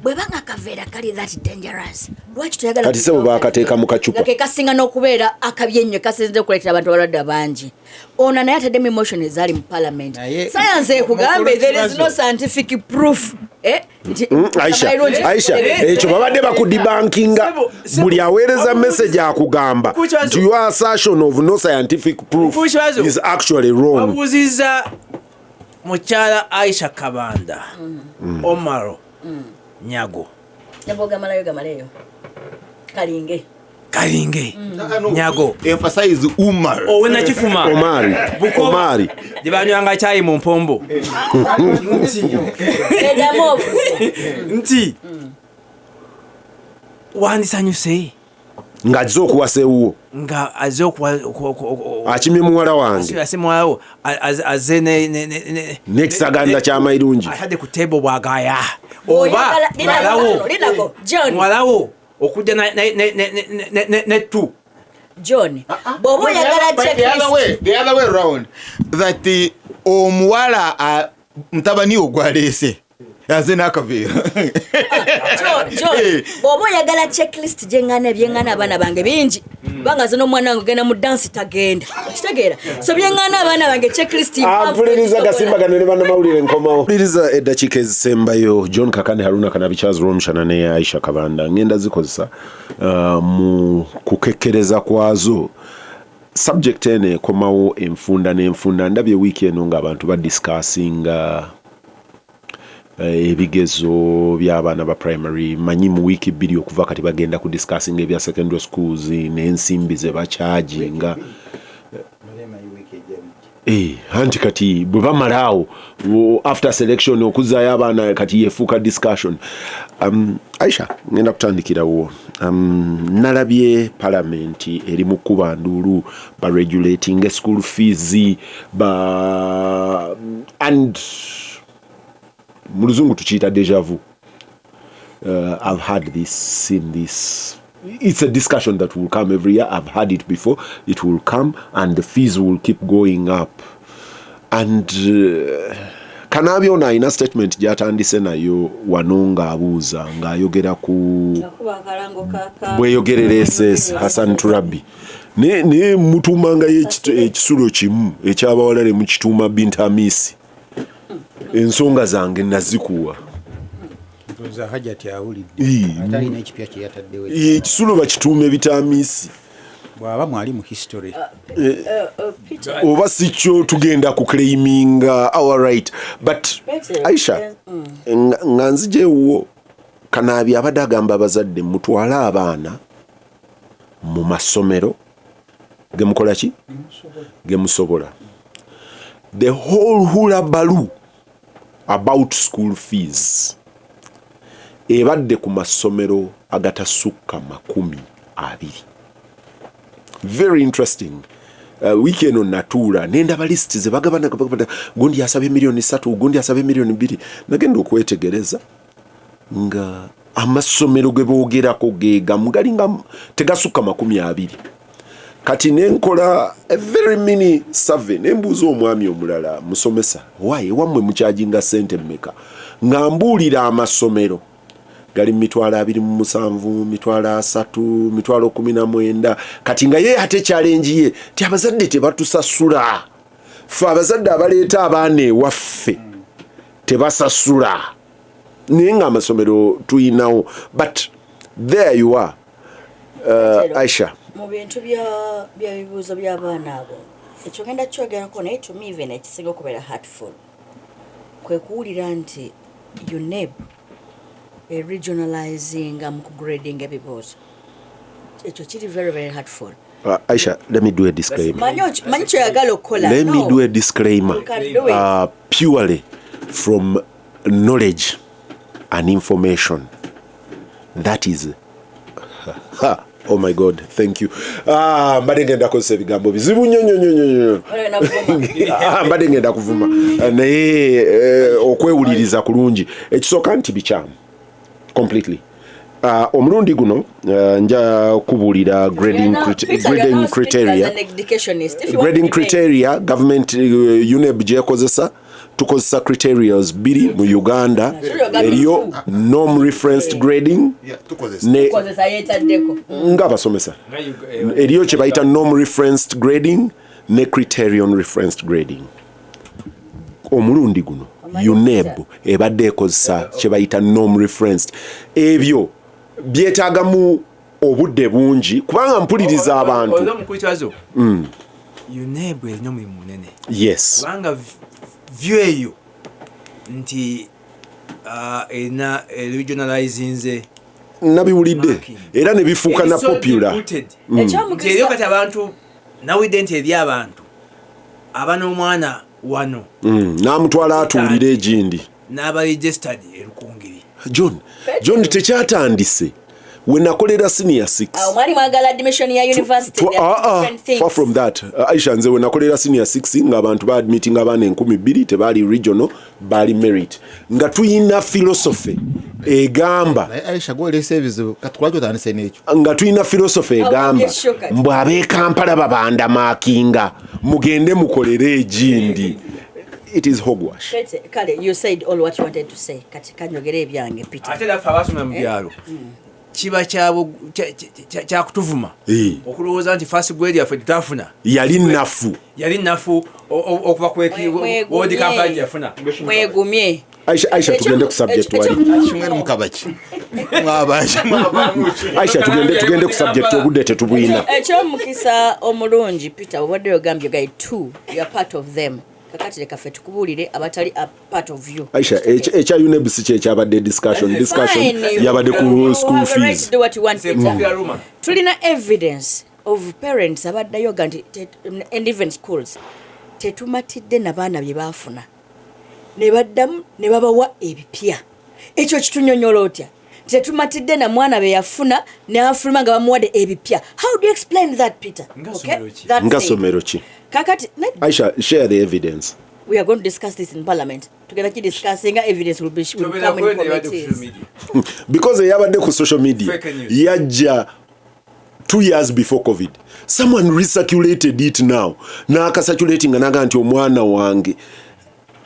Bwebanga akaveera kali that dangerous, lwaki toyagala? Kati sebo baakateeka mu kacupa. Nga ke kasinga n'okubeera akabi ennyo, kasinze okuleetera abantu abalwadde abangi. Ono naye ataddemu emotion ezaali mu parliament. Science ekugambe there is no scientific proof. Eh, Aisha, Amayirungi- Aisha, ekyo babadde bakudebunkinga. Sebo, sebo, Buli aweereza message akugamba Mukulu Kibazo. nti your assertion of no scientific proof Mukulu Kibazo. is actually wrong. Babuuzizza mukyala Aisha Kabanda Omaro Nyago. Nabwogamalayo gamaleyo kalinge. Kalinge Nyago. Emphasize Umar. Owenakifuma. Omari. Bukoba. Omari. Gye banywanga kyayi mu mpombo. Edamu obuze. Nti wandisanyuse Ng'azze okuwasa ewuwo. Nga azze Akimye muwala wange. Ase muwalawo azze N'ekisaganda ky'amayirungi. Atadde ku table bwagaya oba Oyagala- muwalawo Linako, John. Muwalawo okujja nettu. John, bw'oba oyagala But the other checklist way, the other way round, that the omuwala mutabani wo gwaleese aze n'akaveera. John, John, bw'oba oyagala checklist gyeŋŋana, ebyeŋŋana abaana bange bingi, kubanga nze n'omwana wange ogenda mu dansi tagenda, kitegeera? So byeŋŋana abaana bange checklist mpanvu, Ampuliriza. tegisobola. Gasimbagane ne bannamawulire, nkomawo. Mpuliriza eddakiika ezisembayo, John Kakane, Haruna Kanabi, Charles Romushana ne Aisha Kabanda, ngenda zikozesa mu kukekkereza kwazo. Subject eno ekomawo enfunda n'enfunda. Ndabye wiiki eno ng'abantu badiscussinga ebigezo by'abaana ba primary. Manyi mu wiiki 2 okuva kati bagenda ku discussing ebya secondary schools n'ensimbi ze bakyajinga. Anti kati bwe bamala awo after selection okuzaayo abaana kati yefuuka discussion. Aisha, ngenda kutandikirawo. Nalabye palamenti eri mu kkuba nduulu baregulating school fees ba and mu luzungu tukiyita deja vu. I've had this, seen this. It's a discussion that will come every year. I've had it before. It will come and the fees will keep going up. And Kanabi ono alina statement gy'atandise nayo wano ng'abuuza ng'ayogera ku bweyogerera SS Hassan Turabi ne mutuumangayo ekisulo kimu ekyabawala ne mukituuma Bintamisi. Ensonga zange nazikuwa. Ndowooza Hajati awulidde. Ate alina ekipya kye yataddewo. Ekisulo bakituuma ebitamisi. Bw'aba mwali mu history. Oba si kyo tugenda ku claiminga our right. But Aisha, nga nzija ewuwo, Kanaabi abadde agamba abazadde mutwale abaana mu masomero gemukola ki gemusobola. The whole hullabaloo about school fees ebadde ku masomero agatasukka 40. 20. Very interesting. Wiiki eno natuula nendaba list zebagabana, gundi asabye miliyoni 3, gundi asabye miliyoni 2. Nagenda okwetegereza nga amasomero ge boogerako gegamu galinga tegasukka 20. Kati nenkola a very mini survey, nembuuza omwami omulala musomesa, waye wammwe mukyajinga sente mmeka? Nga mbuulira amasomero gali mu 27,000, 30,000, 19,000. Kati nga ye ate challenge ye ti abazadde tebatusasula, fe abazadde abaleeta abaana ewaffe tebasasula, naye nga amasomero tuyinawo. But there you are, Aisha. Mu bintu bya bibuuzo by'abaana abo, ekyo ngenda kyogerako, naye to me even ekisinga okubeera hurtful kwe kuwulira nti UNEB eregionalizinga mu kugrading ebibuuzo. Ekyo kiri very very hurtful. Aisha, let me do a disclaimer. Manyi kyoyagala okukola. Let me No. do a disclaimer. You can do it. Purely from knowledge and information that is, ha, oh my God, thank you. Ah, mbadde ngenda kozesa ebigambo bizibu nnyo nnyo nnyo nnyo nnyo. Waliwo navuma. Ah, mbadde ngenda kuvuma, naye okwewuliriza kulungi. Ekisooka nti bikyamu completely. Omulundi guno nja kubuulira grading, Peter, you're grading now speaking criteria. as an educationist. If you want Grading to debate. criteria government, UNEB gyekozesa, tukozesa criterias bbiri mu Uganda. Sure. Eriyo norm referenced grading Yeah, tukozesa. ne Kozesa yeetaddeko. Ng'abasomesa, eriyo kye bayita norm referenced grading ne criterion referenced grading. Omulundi guno UNEB ebadde ekozesa kye bayita norm referenced. Ebyo byetaagamu obudde bungi kubanga mpuliriza abantu. Oza mukulu Kibazo, UNEB erina omulimu munene kubanga view eyo nti erina regionalizinze Nabiwulidde marking. era ne bifuuka na Eri so popular. deep-rooted. Nti eriyo kati abantu nawulidde nti eri abantu aba n'omwana wano N'amutwala atuulire egindi n'aba registered erukungiri. John, John, tekyatandise we nakolera senior 6. Awo mwali mwagala admission ya university. There are different things. Far from that. Aisha, nze we nakolera senior 6 ng'abantu baadmittinga abaana 2000, tebaali regional, baali merit, nga tuyina philosophy egamba Naye Aisha, gwolesa ebizibu kati lwaki otandise n'ekyo? Nga tulina philosophy egamba Awo kati. mbw ab'e Kampala babandamaakinga mugende mukolere egindi. It is hogwash. Pete, kale you said all what you wanted to say. Kati kanyogere ebyange, Peter. Ate naffe abasomera mu byalo kiba kyakutuvuma okulowooza nti first grade yaffe tetafuna yali nafu. Yali nafu okuva ku wodi Kampala gye yafuna. Mwegumye. Aisha, Aisha, tugende ku subject wali. Kimwe mukabaki mwabaki mwabaki? Aisha, tugende ku subject, obudde tetubwina. Ekyomukisa omulungi, Peter, obadde ogambye guy two, you are part of them. Kakati leka ffe tukubuulire abatali a part of you. Aisha, ekya UNEB si kyekyabadde discussion. Discussion Fine. yabadde ku You school have a right fees. to do what you want, It's a Peter. popular rumor. Tulina evidence of parents abaddayo ga nti and even schools tetumatidde nabaana bye baafuna, ne baddamu ne babawa ebipya. Ekyo kitunyonyola otya? Tetumatidde na mwana be yafuna n'afuluma nga bamuwadde ebipya. How do you explain that, Peter? Nga Okay? somero ki? That's Nga it. somero ki? Kakati Aisha, share the evidence. We are going to discuss this in parliament. Tugenda kidiscussinga, evidence will Tobeera come in kweno ebadde ku social committees. media. Because eyabadde ku social media Fake news. yajja 2 years before COVID. Someone recirculated it now, n'akacirculatinga naga nti omwana wange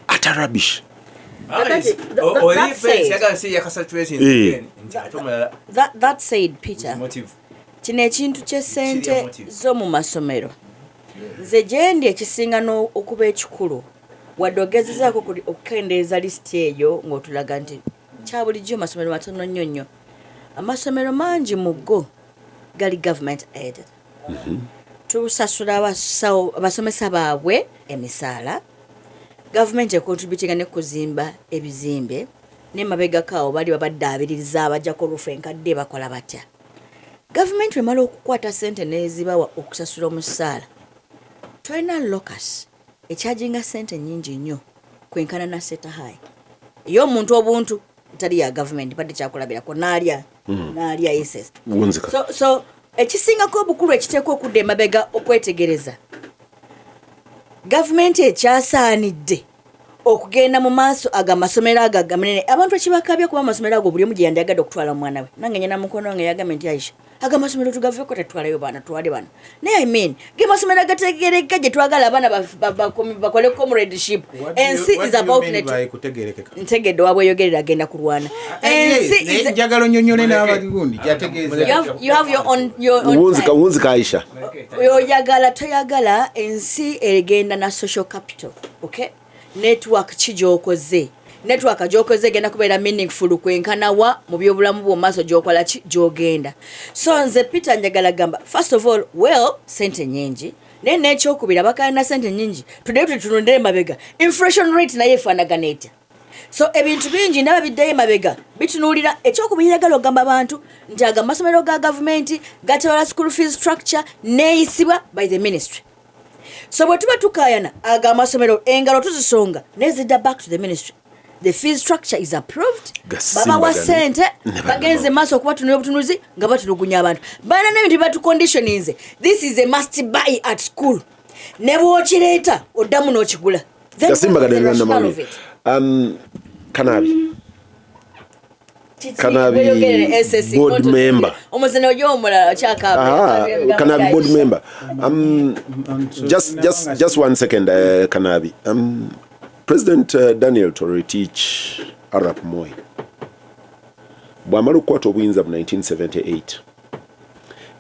ata rubbish. Oli That said- yagala si yakasaturating nti ate omulala That said, Peter, motive. Kino ekintu ky'essente Kiri motive. z'omu masomero, nze gye ndi ekisinga okuba ekikulu, wadde ogezezaako okukendeeza lisiti eyo ng'otulaga nti kya bulijjo masomero matono nnyo nnyo, amasomero mangi mu go gali government aided. Tusasula abasawo, abasomesa baabwe emisaala, gavumenti econtributinga ne kuzimba ebizimbe, nemabegako awo bali babaddaabiririza abajjako olufu enkadde. Bakola batya? Gavumenti wemala okukwata sente nezibawa okusasula omusaala, tolina locus ekyajinga sente nyingi nnyo kwenkana na seta high ey'omuntu obuntu etali ya gavumenti. Badde kyakulabirako naalya naalya ss Wunzika. So Ekisingako obukulu ekiteekwa okudda emabega okwetegereza, gavumenti ekyasaanidde okugenda mu maaso ago amasomero ago amanene. Abantu ekibakabya kuba amasomero ago buli omu gye yandiyagadde okutwala omwana we. Nange nyina mukono wange yagambye nti, "Aisha, ago amasomero tugaveko, tetutwalayo baana, tutwale bano." Naye I mean, ge masomero agategerekeka gye twagala abaana bakole comradeship. Ensi is about net kutegerekeka. Ntegedde wabweyogerera agenda kulwana. Ensi is Njagala onyonyole n'abagundi gyategeeza. You have your own Wunzika time. Wunzika, Aisha. Oyagala toyagala, ensi egenda na social capital, okay? Network ki gyokoze? Network gyokoze egenda kubeera meaningful kwenkanawa mu byobulamu bwo maaso gyokola ki gyogenda. So nze Peter njagala gamba, first of all, well, sente nyingi, naye nekyokubiri, abakalina sente nyingi tuddeyo tutunudde emabega, inflation rate naye efaanagana etya? So ebintu bingi ndaba biddeyo emabega bitunuulira. Ekyokubiri, njagala ogamba abantu nti ago amasomero ga gavumenti gatwala school fees structure neeyisibwa by the ministry. So bwe tuba tukayana ago amasomero, engalo tuzisonga nezidda back to the ministry. The fees structure is approved. Gasimbagane. Babawa sente. Ne Bagenze maaso okubatunula obutunuzi nga batulugunya abantu. Balina n'ebintu batuconditioninze, this is a must buy at school, ne bw'okireeta oddamu n'okigula. Then what is Gasimbagane the ne rationale of bannamawulire. it? Kanabi Kanabi Weyogerere SSC, board member. Omuzino oli omulala. Ah, Kanabi board member. Just one second, Kanabi. President Daniel Toroitich arap Moi bw'amala okukwata obuyinza mu 1978,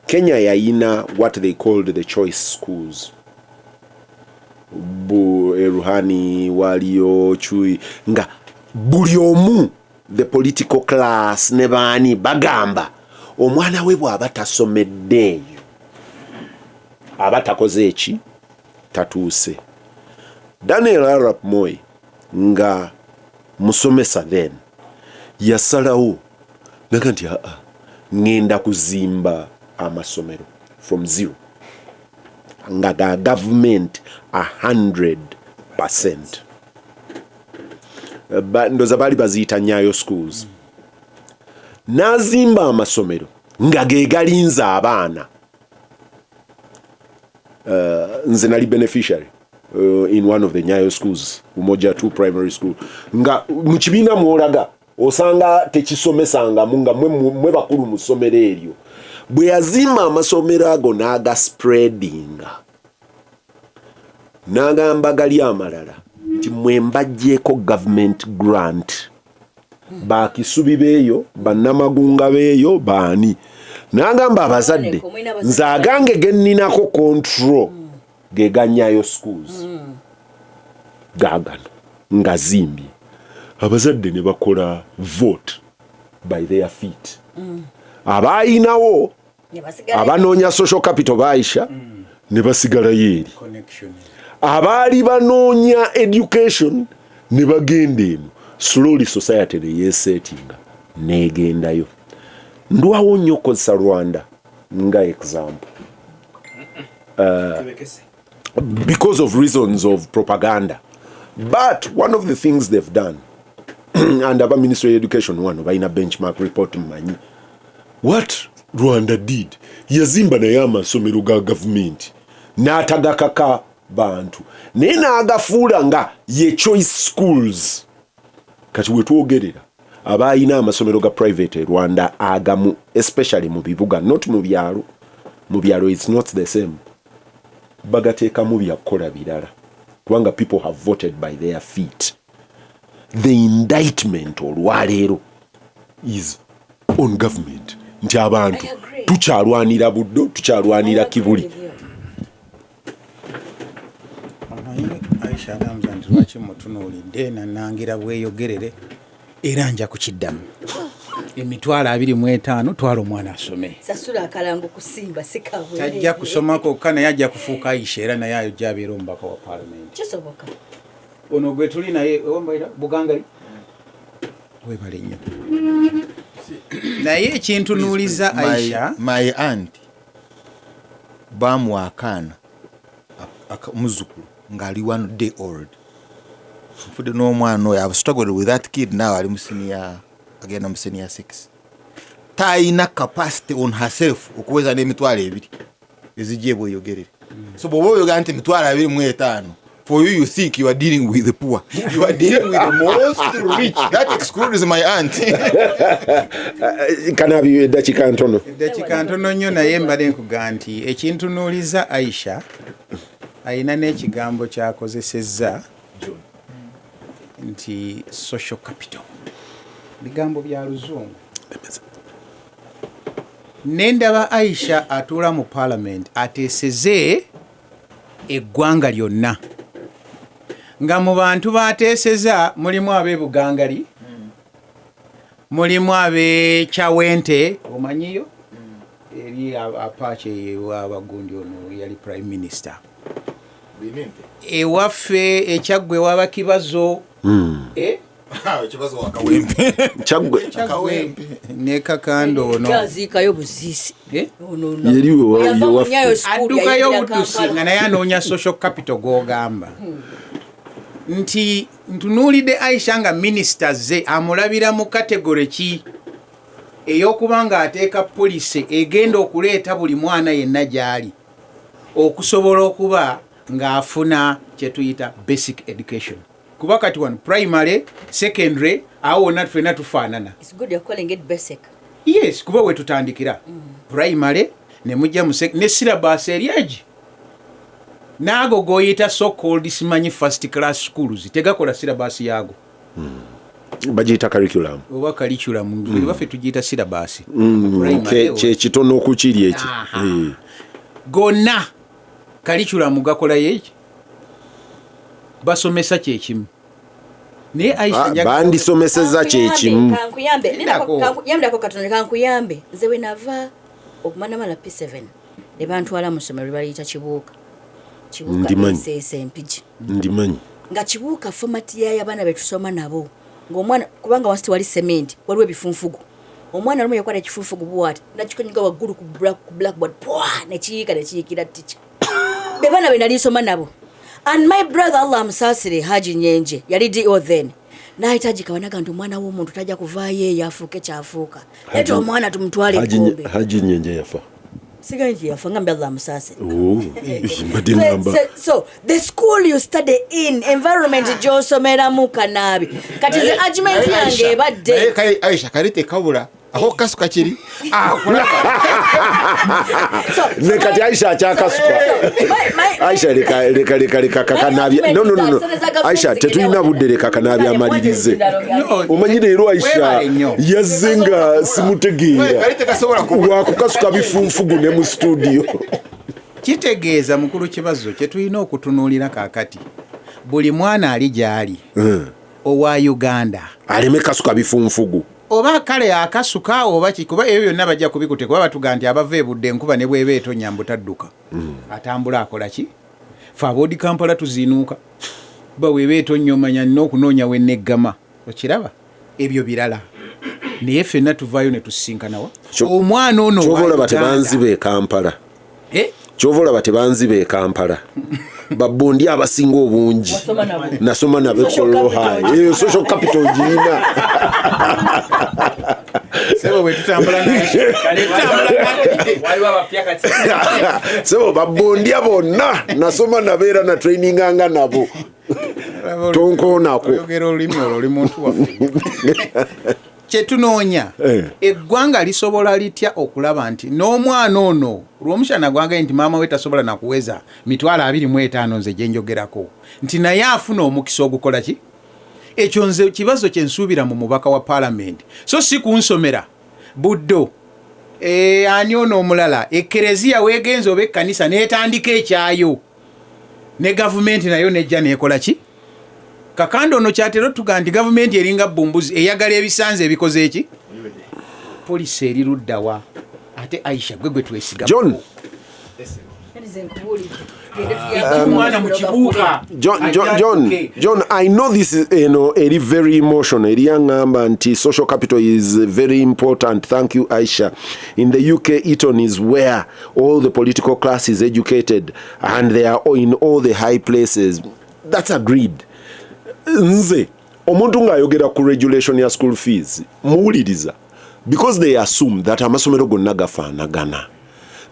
Kenya yayina what they called the choice schools. Bu eruhani waliyo chui nga buli omu, the political class ne baani, bagamba omwana we bw'aba tasomedde eyo aba takoze eki, tatuuse. Daniel Arap Moi nga musomesa then yasalawo naga nti, "Aa, ŋŋenda kuzimba amasomero from zero nga ga gavumenti 100%." Ndoza baali baziyita Nyayo schools. N'azimba amasomero nga ge galinze abaana. Nze nali beneficiary in one of the Nyayo schools, Umoja 2 Primary School, nga mu kibiina mwolaga osanga tekisomesangamu nga mwe bakulu mu ssomero eryo. Bwe yazimba amasomero ago n'agaspreadinga, n'agamba gali amalala nti mwe mbaggyeko government grant, bakisubi beeyo, bannamagunga beeyo, baani. N'agamba abazadde, nze agange ge nninako control ge ga Nyayo schools gaagano nga zimbye. Abazadde ne bakola vote by their feet. Abaayinawo abanoonya social capital baayisha ne basigalayo eri, Connection. abaali banoonya education ne bagenda eno. Slowly society neyesetinga negendayo. Ndwawo nnyo okukozesa Rwanda nga example because of reasons of propaganda, but one of the things they've done, and aba Ministry of Education wano balina benchmark report, mmanyi what Rwanda did. Yazimba naye amasomero ga gavumenti n'atagakaka bantu, naye n'agafuula nga ye choice schools. Kati wetwogerera abalina amasomero ga private e Rwanda agamu, especially mu bibuga, not mu byalo, mu byalo it's not the same, bagateekamu byakukola birala kubanga people have voted by their feet. The indictment olwaleero is on government nti abantu I agree. tukyalwanira Buddo, tukyalwanira Kibuli. Omanyi Aisha agamba nti lwaki mutunuulidde nanangira bweyogerere, era nja kukiddamu. 250,000, twala omwana asome. Sasula akalango kusimba sikabwe. Tajja kusoma kokka, naye ajja kufuuka Aisha, era naye ajja abeera omubaka wa paalamenti. Kisoboka. Ono gwe tuli naye owambaira Bugangali, webale nnyo, naye ekintunuuliza Aisha. My aunt bamuwa akaana muzzukulu ng'ali 1 day old. Nfudde n'omwana oyo. I've struggled with that kid. Now ali mu senior, agenda mu senior six. Talina capacity on herself okuweza n'emitwalo 2 ezijja ebweyogerere. So bw'oba oyogera nti 25,000, for you, you think you are dealing with the poor. You are dealing with the most rich. That excludes my aunt. Kanabi, eddakiika ntono. Eddakiika ntono nnyo, naye mbadde nkuga nti ekintunuuliza Aisha ayina n'ekigambo kyakozesezza nti social capital, bigambo bya Luzungu. Nendaba Aisha atuula mu parliament ateeseze eggwanga lyonna, nga mu bantu bateeseza mulimu ab'e Bugangali, mulimu ab'ekyawente, omanyiyo eri apache abagundi, ono yali prime minister ewaffe ekyaggwe waba Kibazo. Eh? Kibazo wakawempe. Kyaggwe. Kyaggwe ne Kakando ono. Aziikayo buziisi. Eh? Yeri wewaffe. Addukayo buddusi nga naye anoonya social capital gw'ogamba nti ntunuulidde Aisha nga minisita ze amulabira mu category ki ey'okuba ng'ateeka policy egenda okuleeta buli mwana yenna gy'ali okusobola okuba ng'afuna kye tuyita basic education, kuba kati wano primary, secondary, awo wonna ffenna tufaanana. It's good you're calling it basic. Yes, kuba wetutandikira primary ne mujja mu ne syllabus eri egi naago goyita so called simanyi first class schools tegakola syllabus yaago. Bagiyita curriculum. Oba curriculum, baffe tugiyita syllabus. Kyekitono okukiri eki. Aha. Eh. Gonna curriculum gakolayo eki basomesa kyekimu, naye Aisha Ah, bandisomeseza kyekimu. Kankuyambe. Lindako. Yambirako katono, kankuyambe. Nze bwe nava okumanamala P7 ne bantwala mu ssomero lye baliyita Kibuuka. Kibuuka. Ndimanyi. Eseesa Empigi. Ndimanyi. Nga Kibuuka format yayo, abaana betusoma nabo ngaomwana, kubanga wansi tewali sementi, waliwo ebifunfugu. Omwana lumu yakwata ekifunfugu bwati nakikonyiga waggulu ku blackboard pwa, nekiyiika nekiyiikira tica. Be baana be nali nsoma nabo. And my brother, Allah amusaasire, Haji Nyenje, yali DO then, nayita Gikaba nti omwana w'omuntu tajja kuvaayo eyo afuuke kyafuuka, leeta omwana tumutwale Haji Egombe. Haji Nyenje yafa? Siganyi nti yafa, ngambye Allah amusaasire. Oh, mbadde ngamba. So the school you study in, environment gy'osomeramu, Kanaabi, kati ze argument yange Naye ebadde Aisha kali tekabula ako kasuka kiri akulaba. Ne kati Aisha akyakasuka. Aisha, leka leka leka leka Kakanabi. No, no, no, no, Aisha, tetulina budde, leka Kanaabi amalirize. No, Omanyi leero Aisha Weebale nnyo. yazze nga simutegeera. Kali tekasobola kuba. Wakukasuka bifunfugu ne mu studio. Kitegeeza mukulu Kibazo kye tulina okutunuulira kaakati, buli mwana ali gy'ali owa Uganda aleme kasuka bifunfugu. Oba kale akasuka oba ki, kuba ebyo byonna bajja kubikute, kuba batuga nti abava ebudde enkuba ne bweba etonya mbu tadduka, atambula akola ki? Fe aboodi Kampala tuziinuuka, kuba bweba etonya omanya nina okunoonya wenneggama, okiraba ebyo birala, naye ffenna tuvaayo ne tusisinkanawa omwana ono Kyova owa olaba Uganda. tebanziba e Kampala. Eh? Kyova olaba tebanziba e Kampala, babondi abasinga obungi Wasoma nabo. nasoma nabo. Social Kololo. capital. High eyo social capital giina. Sebo, bwe tutambula naye. Waliwo abapya kati. Sebo, babondya bonna nasoma nabo era na traininganga nabo, tonkoonako. Oyogera olulimi olwo, oli muntu waffe. Kyetunoonya, Eh. eggwanga lisobola litya okulaba nti n'omwana ono lwomushana gwangaye nti maama we tasobola nakuweza 25,000, nze gyenjogerako nti naye afuna omukisa ogukola ki? Ekyo nze kibazo kyensuubira mu mubaka wa paalamenti, so si kunsomera buddo. E, ani ono omulala, ekereziya weegenza oba ekkanisa neetandika ekyayo ne gavumenti nayo nejja neekola ki? Kakanda ono kyatera otuga nti gavumenti eringa bumbuzi eyagala ebisanze ebikoze eki. Policy eri luddawa? Ate Aisha, gwe gwe twesiga. John. Omwana mu Kibuuka. John, John, John, John, I know this is, eri very emotional. Eri yaŋŋamba nti social capital is very important. Thank you, Aisha. In the UK, Eton is where all the political class is educated and they are in all the high places. That's agreed. Nze, omuntu ng'ayogera ku regulation ya school fees, muwuliriza. Because they assume that amasomero gonna gafaanagana,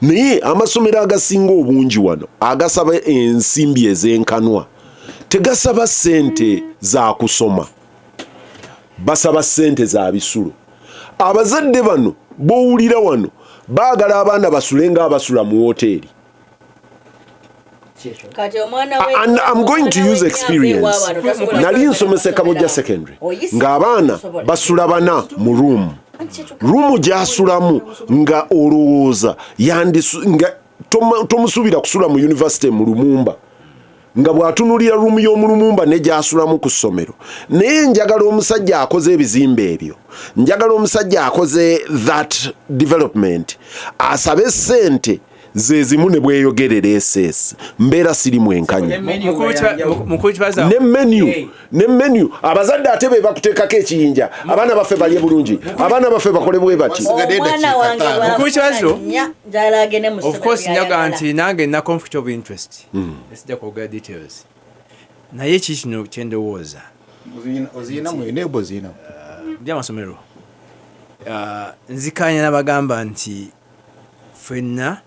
naye amasomero agasinga obungi wano agasaba ensimbi ez'enkanwa tegasaba ssente za kusoma, basaba ssente za bisulo. Abazadde bano b'owulira wano baagala abaana basule ng'abasula mu woteeri. Kati omwana we- And I'm going to omwana use we- experience. wano tasobola Nali kugenda nsomesa mu Kabojja masomero. Secondary Oyise, ng'abaana tosobola. basula bana mu room. Room gy'asulamu nga olowooza yandisu nga tomusuubira kusula mu university mu Lumumba, nga bw'atunulira room y'omu Lumumba ne gy'asulamu ku ssomero. Naye njagala omusajja akoze ebizimbe ebyo, njagala omusajja akoze that development asabe ssente ze zimu ne bweyogerera SS, mbeera siri mwenkanya. Mukulu Kibazo, Ne menu, ne menu, abazadde ate be bakuteekako ekiyinja: abaana baffe balye bulungi, abaana baffe bakole bwe bati. Wasigadde Omwana eddakiika wange ttaano. bw'afuna Mukulu Kibazo, nnya, njagala agende mu of ssomero course njaga ly'ayagala. nti nange nina conflict of interest, esijja kwogera details, naye ki kino kyendowooza Oziyinamu nebo oziyinamu. Byamasomero, nzikanya nabagamba nti ffenna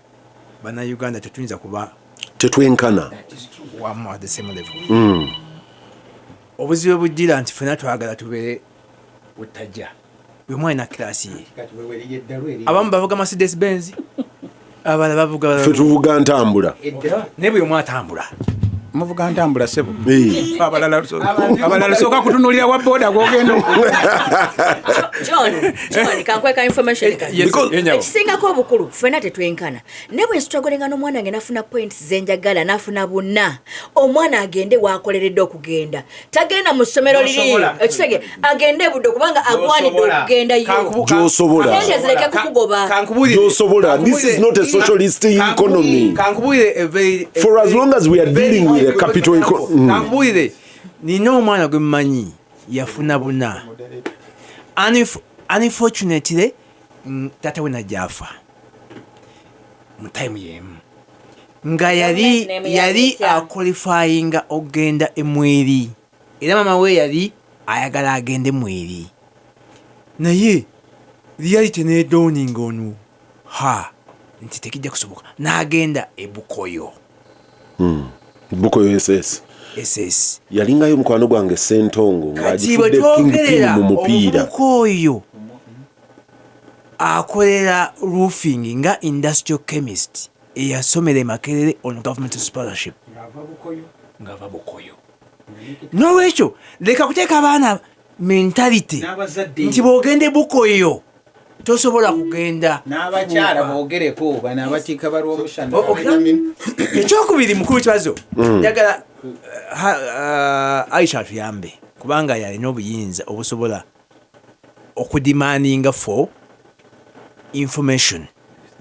Bannayuganda tetuyinza kuba Tetwenkana. wamu at the same level. Obuzibu bujjira nti ffenna twagala tubeere wetajja, buli omu alina kirasi ye. Abamu bavuga Mercedes Benz, abalala bavuga Ffe tuvuga ntambula. Naye buli omu atambula. Muvuga ntambula, sebo. Eh. Abalala sooka kutunulira wa boda gwogenda. John, John, kankweka information kati. Yes, yenyawo. Ekisingako obukulu, ffenna tetwenkana, naye bwe nsitwagolenga n'omwana wange nafuna points zenjagala, nafuna buna, omwana agende wakoleredde okugenda, tagenda mu ssomero liri. N'osobola. Ekisege agende ebudde kubanga agwanidde okugendayo. Gy'osobola. Sente zireke kukugoba. Gy'osobola. This is not a socialist economy. Kankubuulire a very For as long as we are very dealing with a capital Kankubuulire, nina omwana gwe mmanyi yafuna buna. Unfortunately, taata we najja afa mu time yemu nga yali Government nemuyamba yali etya? aqualifyinga okugenda emweri, era mama we yali ayagala agende mweri, naye reality nedawninga ono ha nti tekijja kusoboka, n'agenda ebukoyo. Bukoyo SS. SS. Yalingayo mukwano gwange Sentongo Kati bwe ng'agifudde kingpin twogerera, mu mupiira. omuvubuka oyo akolera roofing nga industrial chemist, eyasomera e Makerere on government scholarship ng'ava Bukoyo. N'olwekyo leka kuteeka abaana mentality N'abazadde. nti bw'ogenda e Bukoyo tosobola kugenda. N'abakyala boogereko, bano abatiika balwomushana. Ekyokubiri, mukulu Kibazo, njagala Aisha atuyambe kubanga yalina obuyinza obusobola okudemandinga for information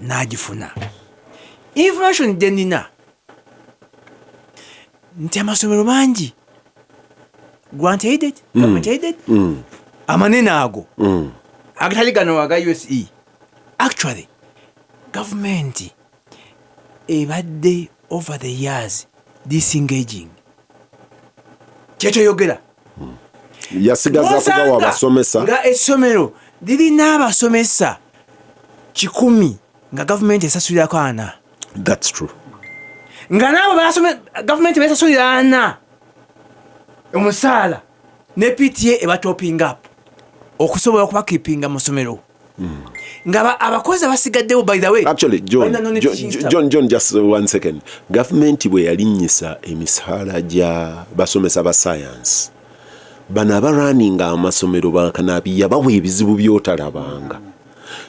n'agifuna. Information gye nina nti amasomero mangi grant aided, government aided, amanene ago agatali gano aga USE, actually government ebadde over the years disengaging kyekyoyogera. Yasigaza kugawa abasomesa. Nga essomero lirina abasomesa 100 nga gavumenti esasulirako 40. That's true. Nga naabo gavumenti besasulira 40 omusaala ne PTA ebatoping up okusobola okubakeepinga mu ssomero, nga abakozi abasigaddewo, by the way, Actually, John, balina non-teaching John, staff. John, John, just one second. Gavumenti bwe yalinnyisa emisaala gya basomesa ba science, bano abarunninga amasomero bakanabi yabawa ebizibu by'otalabanga.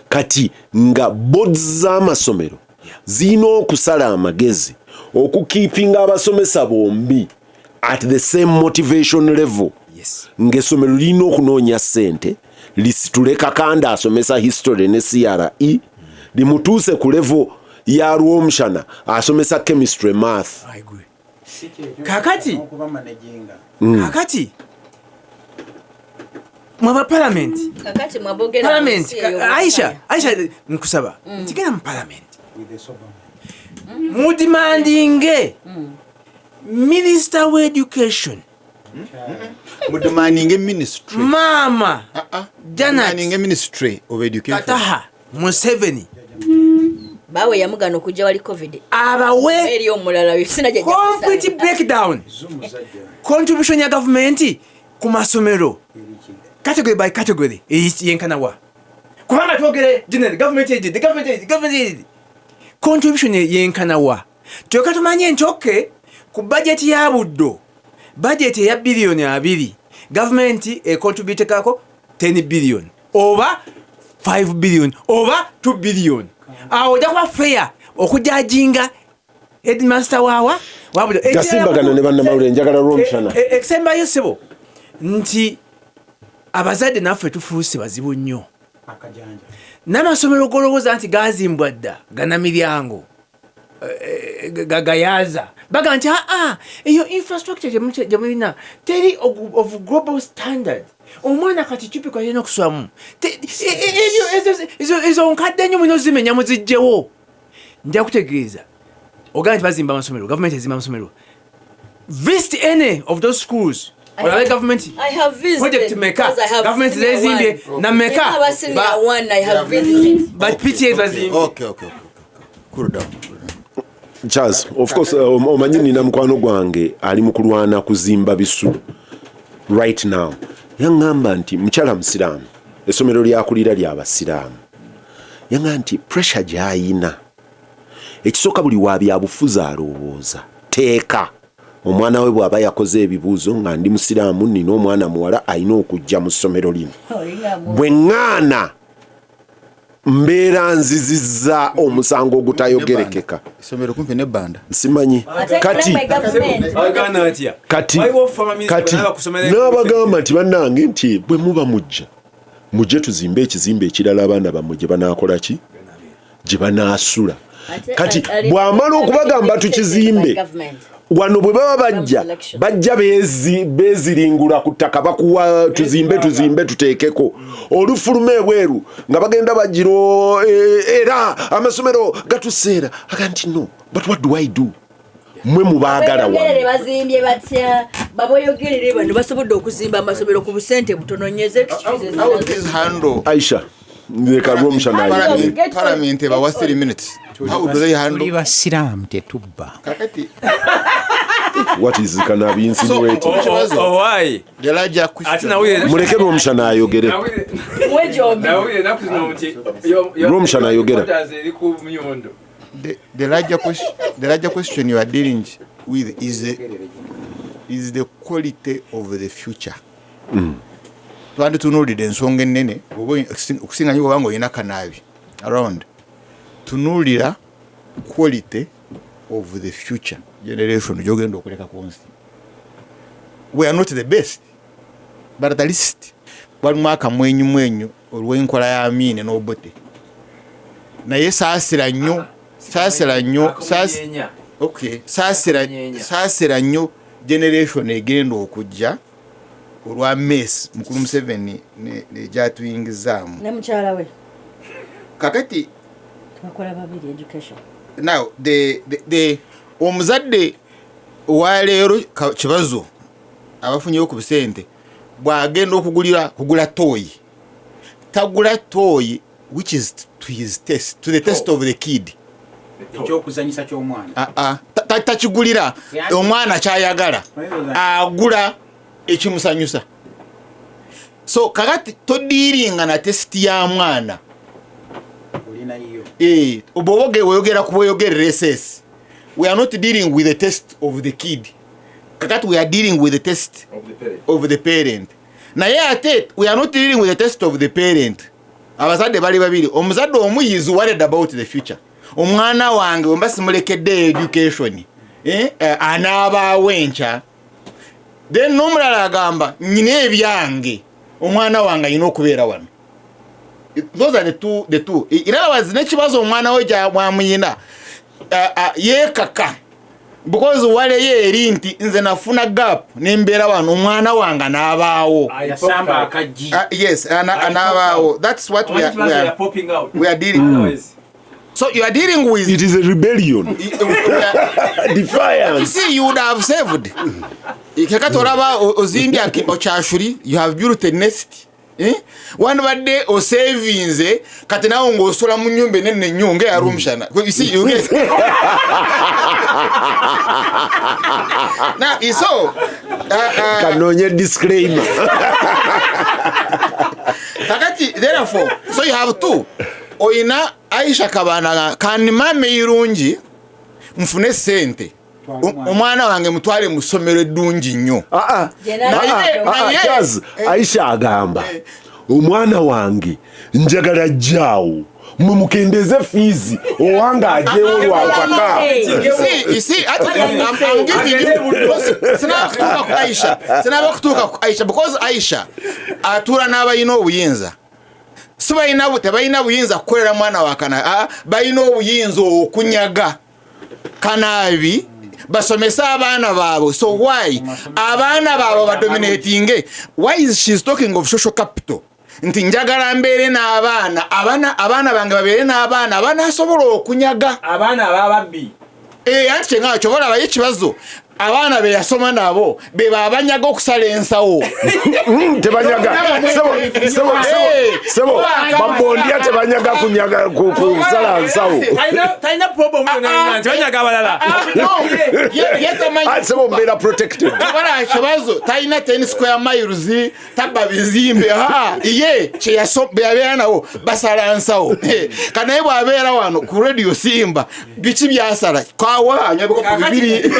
Kati nga boards z'amasomero zirina okusala amagezi okukeepinga abasomesa bombi at the same motivation level, ng'essomero lirina okunoonya ssente lisitule Kakanda asomesa history ne CRE, limutuuse ku level ya Lwomushana asomesa chemistry, math. I agree. Kakati mwaba parliament, Kakati mwabogera parliament mu nsi eyo. Aisha, Aisha, nkusaba ntigenda mu parliament mudemandinge minister wa education. Mudemandinge ministry. Maama Janet. Demandinge ministry of education. Kataha Museveni Bawe yamugana okujja wali COVID. Abawe Eri omulala sina gye complete breakdown contribution ya gavumenti ku masomero category by category yenkana wa, kubanga twogere general government aid, government aid, government aid contribution yenkana wa. Kyokka tumanye nti okay, ku budget ya Buddo, budget eya biliyoni 20, gavumenti econtributekako 10 billion oba 5 billion oba 2 billion. Awo ojja kuba fair okujudginga headmaster waawa wabudo. Gasimbagana ne bannamawulire, njagala Lwomushana. Ekisembayo sebo, nti abazadde naffe tufuuse bazibu nnyo n'amasomero golowooza nti gazimbwa dda gana miryango gagayaza baga nti aa eyo infrastructure gyemulina teri of global standard. Omwana kati cupika alina okusulamu. Ebyo ezo nkadde nnyo, mulina ozimenya muzijjewo. Nja kutegeeza ogamba nti bazimba amasomero, gavumenti ezimba amasomero. Visit any of those schools olabe gavumenti I have visited project meka because I have gavumenti senior zezimbye one. na meka. Aba senior one, I have visited. But PTA bazimbye. Okay. Cool down. Cool down. Charles, of course, omanyi nina mukwano gwange ali mu kulwana kuzimba bisulo right now. Yaŋŋamba nti mukyala musiraamu, essomero lyakulira lyabasiraamu. Yaŋŋamba nti pressure gy'ayina, ekisooka buli wa byabufuzi alowooza teeka omwana we bw'aba yakoze ebibuuzo nga ndi musiraamu, nina omwana muwala alina okujja mu ssomero lino, bwe ŋŋaana mbeera nzizizza omusango ogutayogerekeka. Essomero kumpi nebbanda. Simanyi kati Agaana atya? Kati Waliwo former minister kati bwe n'abakusomera. N'abagamba nti bannange, nti bwe muba mujja, mujje tuzimbe ekizimbe ekirala abaana bammwe gye banaakola ki, gye banaasula. Kati bw'amala okubagamba tukizimbe wano, bwe baba bajja, bajja beeziringula ku ttaka, bakuwa tuzimbe, tuzimbe, tuteekeko olufuluma ebweru nga bagenda bagiro era amasomero gatuseera aga nti no, but what do I do? Mwe mubaagala Baboyogerere wano. Bazimbye batya? Baboyogerere bano basobodde okuzimba amasomero ku busente butono nyeze. How would this handle Aisha, leka Lwomushana ayogere. Parliament ebawa 3 minutes. How do they Tuli handle? basiraamu, tetubba. Kakati What is Kanabi insinuating? So- Owaayi the larger ate question. nawulire Muleke Lwomushana ayogere. Mwejombi. Nawulire ennaku zino nti Lwomushana ayogera. eri ku myondo. The larger question you are dealing with is the quality of the future. Twanditunuulidde ensonga ennene oba okusinga nyo obanga olina Kanaabi around. Tunuulira quality of the future generation gyogenda okuleka ku nsi. We are not the best, but at least walimu akamwenyu mwenyu olw'enkola ya Amiini n'Obote, naye saasira nnyo, saasira nnyo, okay, saasira, Akamwenyenya. saasira nnyo generation egenda okujja olwa mess mukulu Museveni negyatuyingizaamu. Ne mukyala we. Kakati Tubakola babiri education. Now the omuzadde owaleero kibazo abafunyewo ku busente bwagenda okugulira kugula toy, tagula toy which is to his taste, to the taste of the kid. Ekyokuzanyisa ky'omwana. Ah, ah. Takigulira omwana kyayagala, agula ekimusanyusa. So kakati todealinga na taste ya mwana. Olinayo. Eh, oba weyogera ku bweyogerera ss, we are not dealing with the taste of the kid. Kakati we are dealing with the taste of the parent. Naye ate we are not dealing with the taste of the parent. Abazadde bali babiri. Omuzadde omu is worried about the future, omwana wange wemba simulekedde education, anaabaawo enkya. Then n'omulala agamba nyina ebyange, omwana wange alina okubeera wano. Those are the two. In other words, nekibazo omwana we gyamuyina yeekaka because waleyo eri nti nze nafuna gap nembeera wano, omwana wange anaabaawo. Yasamba akaggi. Yes, anaabaawo. That's what we are dealing. So you are dealing with It is a rebellion. You Defiance. see, you would have saved Kakati olaba ozimbye okyashuri, you have built a nest. Eh? Wandibadde osavinze, kati nawe ng'osula mu nyumba enene ennyo ng'eyarumshana. You see, you get now so Kanoonye disclaimer. Kakati therefore, so you have two. Oyina Aisha Kabana kanimame irungi nfune sente, omwana wange mutwale mu ssomero eddungi nnyo. Ah, ah. Naye- Ah, ah, Charles, Aisha agamba omwana wange njagala jjaawo, mwe mukendeze fees, owange ajewo lwampaka. You see, actually, I'm giving you. Sinaba kutuuka ku Aisha. Sinaba kutuuka ku Aisha because Aisha atuula n'abalina obuyinza. Si balina, tebalina buyinza kukolera mwana wa kana. Ah, balina obuyinza okunyaga kanaabi basomese abaana baabwe. So why abaana baabwe badominatinge? Why is she's talking of social capital? Nti njagala mbeere n'abaana, abaana bange babeere n'abaana abanasobola okunyaga. Abaana abababbi. Eh, anti kyenga kyoba olabayo ekibazo, abaana be yasoma nabo be babanyaga okusala ensawo. Tebanyaga. Sebo, sebo, sebo, sebo, babondia tebanyaga kunyaga kusala nsawo. Talina problem yonna yonna nti banyaga abalala. No, ye tamanyi. Ah, sebo, mbeera protected. Wala kibazo talina 10 square miles, tabba bizimbe. Aa, ye byeyabeera nabo basala nsawo. Eh, kanaye bw'abeera wano ku Radio Simba, biki byasala? Kawa anywa ebikopo bibiri.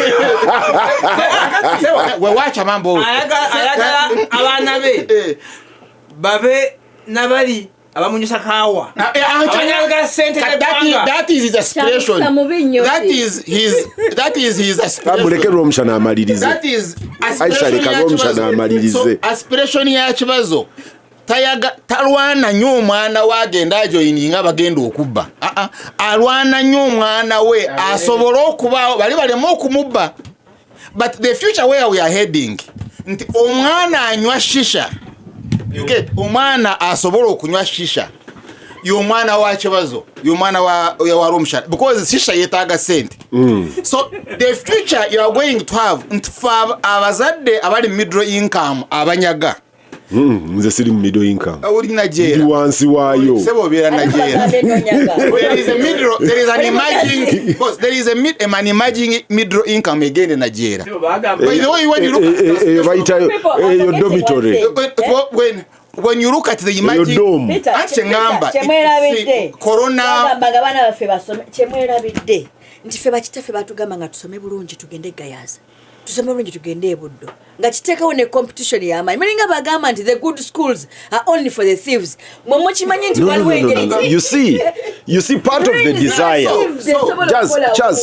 Wewacha mambo. Ayagala abaana be babe nabali abamunyusa kaawa. Abanyaga sente z'eggwanga. That is his aspiration. Kyamusa mubi nnyo. That is his aspiration. Muleke Rwomushana amalirize. That is Aisha, leka ya Rwomushana Kibazo. amalirize. So, aspiration ya Kibazo tayaga talwana nnyo omwana we agenda ajoyininga bagenda okubba. Ah, ah. Alwana nnyo omwana we asobole okubaawo bali baleme okumubba. But the future where we are heading, nti omwana anywa shisha, you get, omwana asobola okunywa shisha y'omwana wa Kibazo, y'omwana wa Rwomushana, because shisha yetaaga sente. So the future you are going to have nti fe abazadde abali middle income abanyaga. Nze siri mu middle income. Oli Ndi Nigeria. wansi waayo. Sebo, obeera Nigeria. Nonyaga. There is a middle, there is an emerging, because there is an emerging middle income again in Nigeria. By the way, when you look Eh, at eh, eh, bayitayo People are eyo forgetting dormitory. one thing. When you look at the Eyo emerging dorm. Peter, Anti kyengamba, kyemwerabidde. corona Bagambanga abaana baffe basome, kyemwerabidde nti ffe bakitaffe batugamba nga tusome bulungi tugende Gayaza, tusome bulungi tugende ebuddo, nga kiteekawo ne competition y'amaanyi. Mulinga bagamba nti the good schools are only for the thieves. Mwe mukimanyi nti No, no, waliwo no, no, engeri no. You see, part of the desire.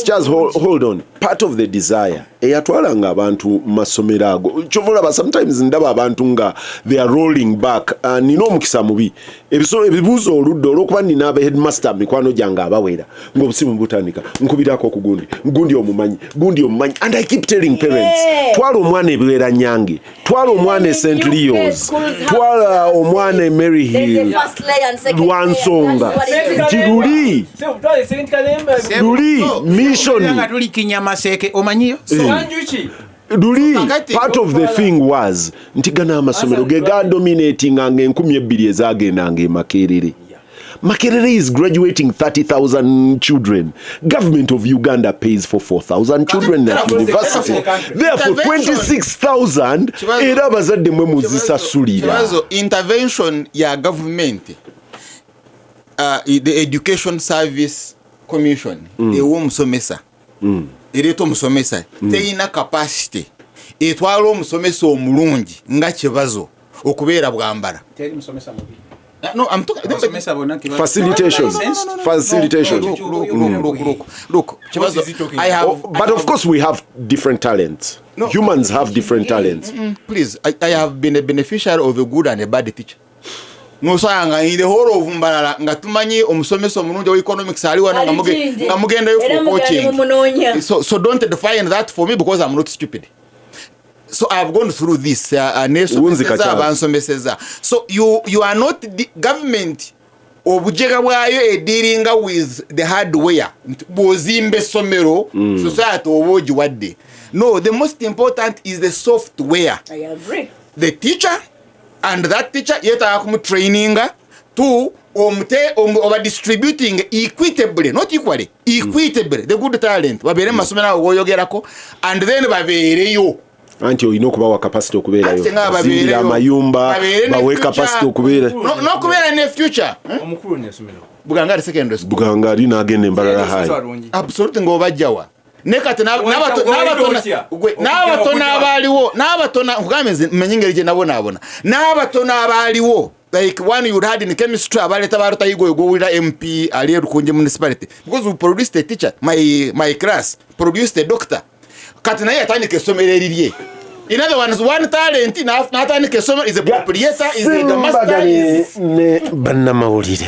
Just hold on. Part of the desire eyatwalanga abantu mu masomero ago, kyova olaba sometimes ndaba abantu nga they are rolling back. Nina omukisa mubi, ebibuuzo oludda olwokuba nina abe headmaster mikwano gyange abawera, ng'obusimu butandika nkubirako ku gundi, gundi omumanyi, gundi omumanyi, and I keep telling parents, twala omwana ebiwera nyange, twala omwana e St Leos, twala omwana e Mary Hill, lwansonga nti luli mission Nga tuli Kinyamaseke, omanyiyo. Luli part of the thing was nti gano amasomero ge gadominatinganga 2000 ezagendanga e Makerere. Makerere is graduating 30,000 children. Government of Uganda pays for 4,000 children at university. Therefore, 26,000 era abazadde mwe muzisasulira. Kibazo, intervention ya government, the Education Service Commission ewa omusomesa, ereeta omusomesa, teyina capacity etwala omusomesa omulungi nga Kibazo okubeera Bwambala. Teri musomesa mubi. No, I'm talking Abasomesa bonna Kibazo. Facilitation. Facilitation. Look, look, look, look, look, look. Kibazo, What is he talking I have, Oh, but of course we have different talents. No. Humans have different talents. Please, I have been a beneficiary of a good and a bad teacher. Nosanga in the whole of Mbarara nga tumanyi omusomesa omulungi wa economics ali wano nga mugendayo Era for mugenda coaching. mumunoonya. So don't define that for me because I'm not stupid. So I've gone through this Wunzika nesomeseza Charles. abansomeseza. So you are not the government, obujega bwayo edealinga with the hardware. Nti bw'ozimba essomero, society oba ogiwadde. No, the most important is the software. I agree. The teacher, and that teacher yetaaga kumutraininga to omute oba distributing equitably, not equally, equitably, the good talent babeere mu masomero ago goyogerako, and then babeereyo. Anti olina okubawa capacity okubeerayo. Ate nga Bazimbire babeereyo. amayumba, Babeere ne bawe future. capacity okubeera. N'okubeera ne future. Omukulu nesomero. Buganga ali secondary school. Buganga ali n'agenda embalala hayi. Absolutely, ng'obajjawa ne kati Wayita otya? n'abatono abaaliwo, n'abatono, nkugambe nze mmenye engeri gye nabonaabona n'abatono abaaliwo, like one you had in chemistry, abaleeta balutayigo gwowulira MP ali e Rukungiri Municipality, because we produced a teacher. My class produced a doctor. Kati naye yatandika essomero erirye. In other words, one talent n'atandika essomero, is a proprietor, is a master, Simbagane is ne bannamawulire.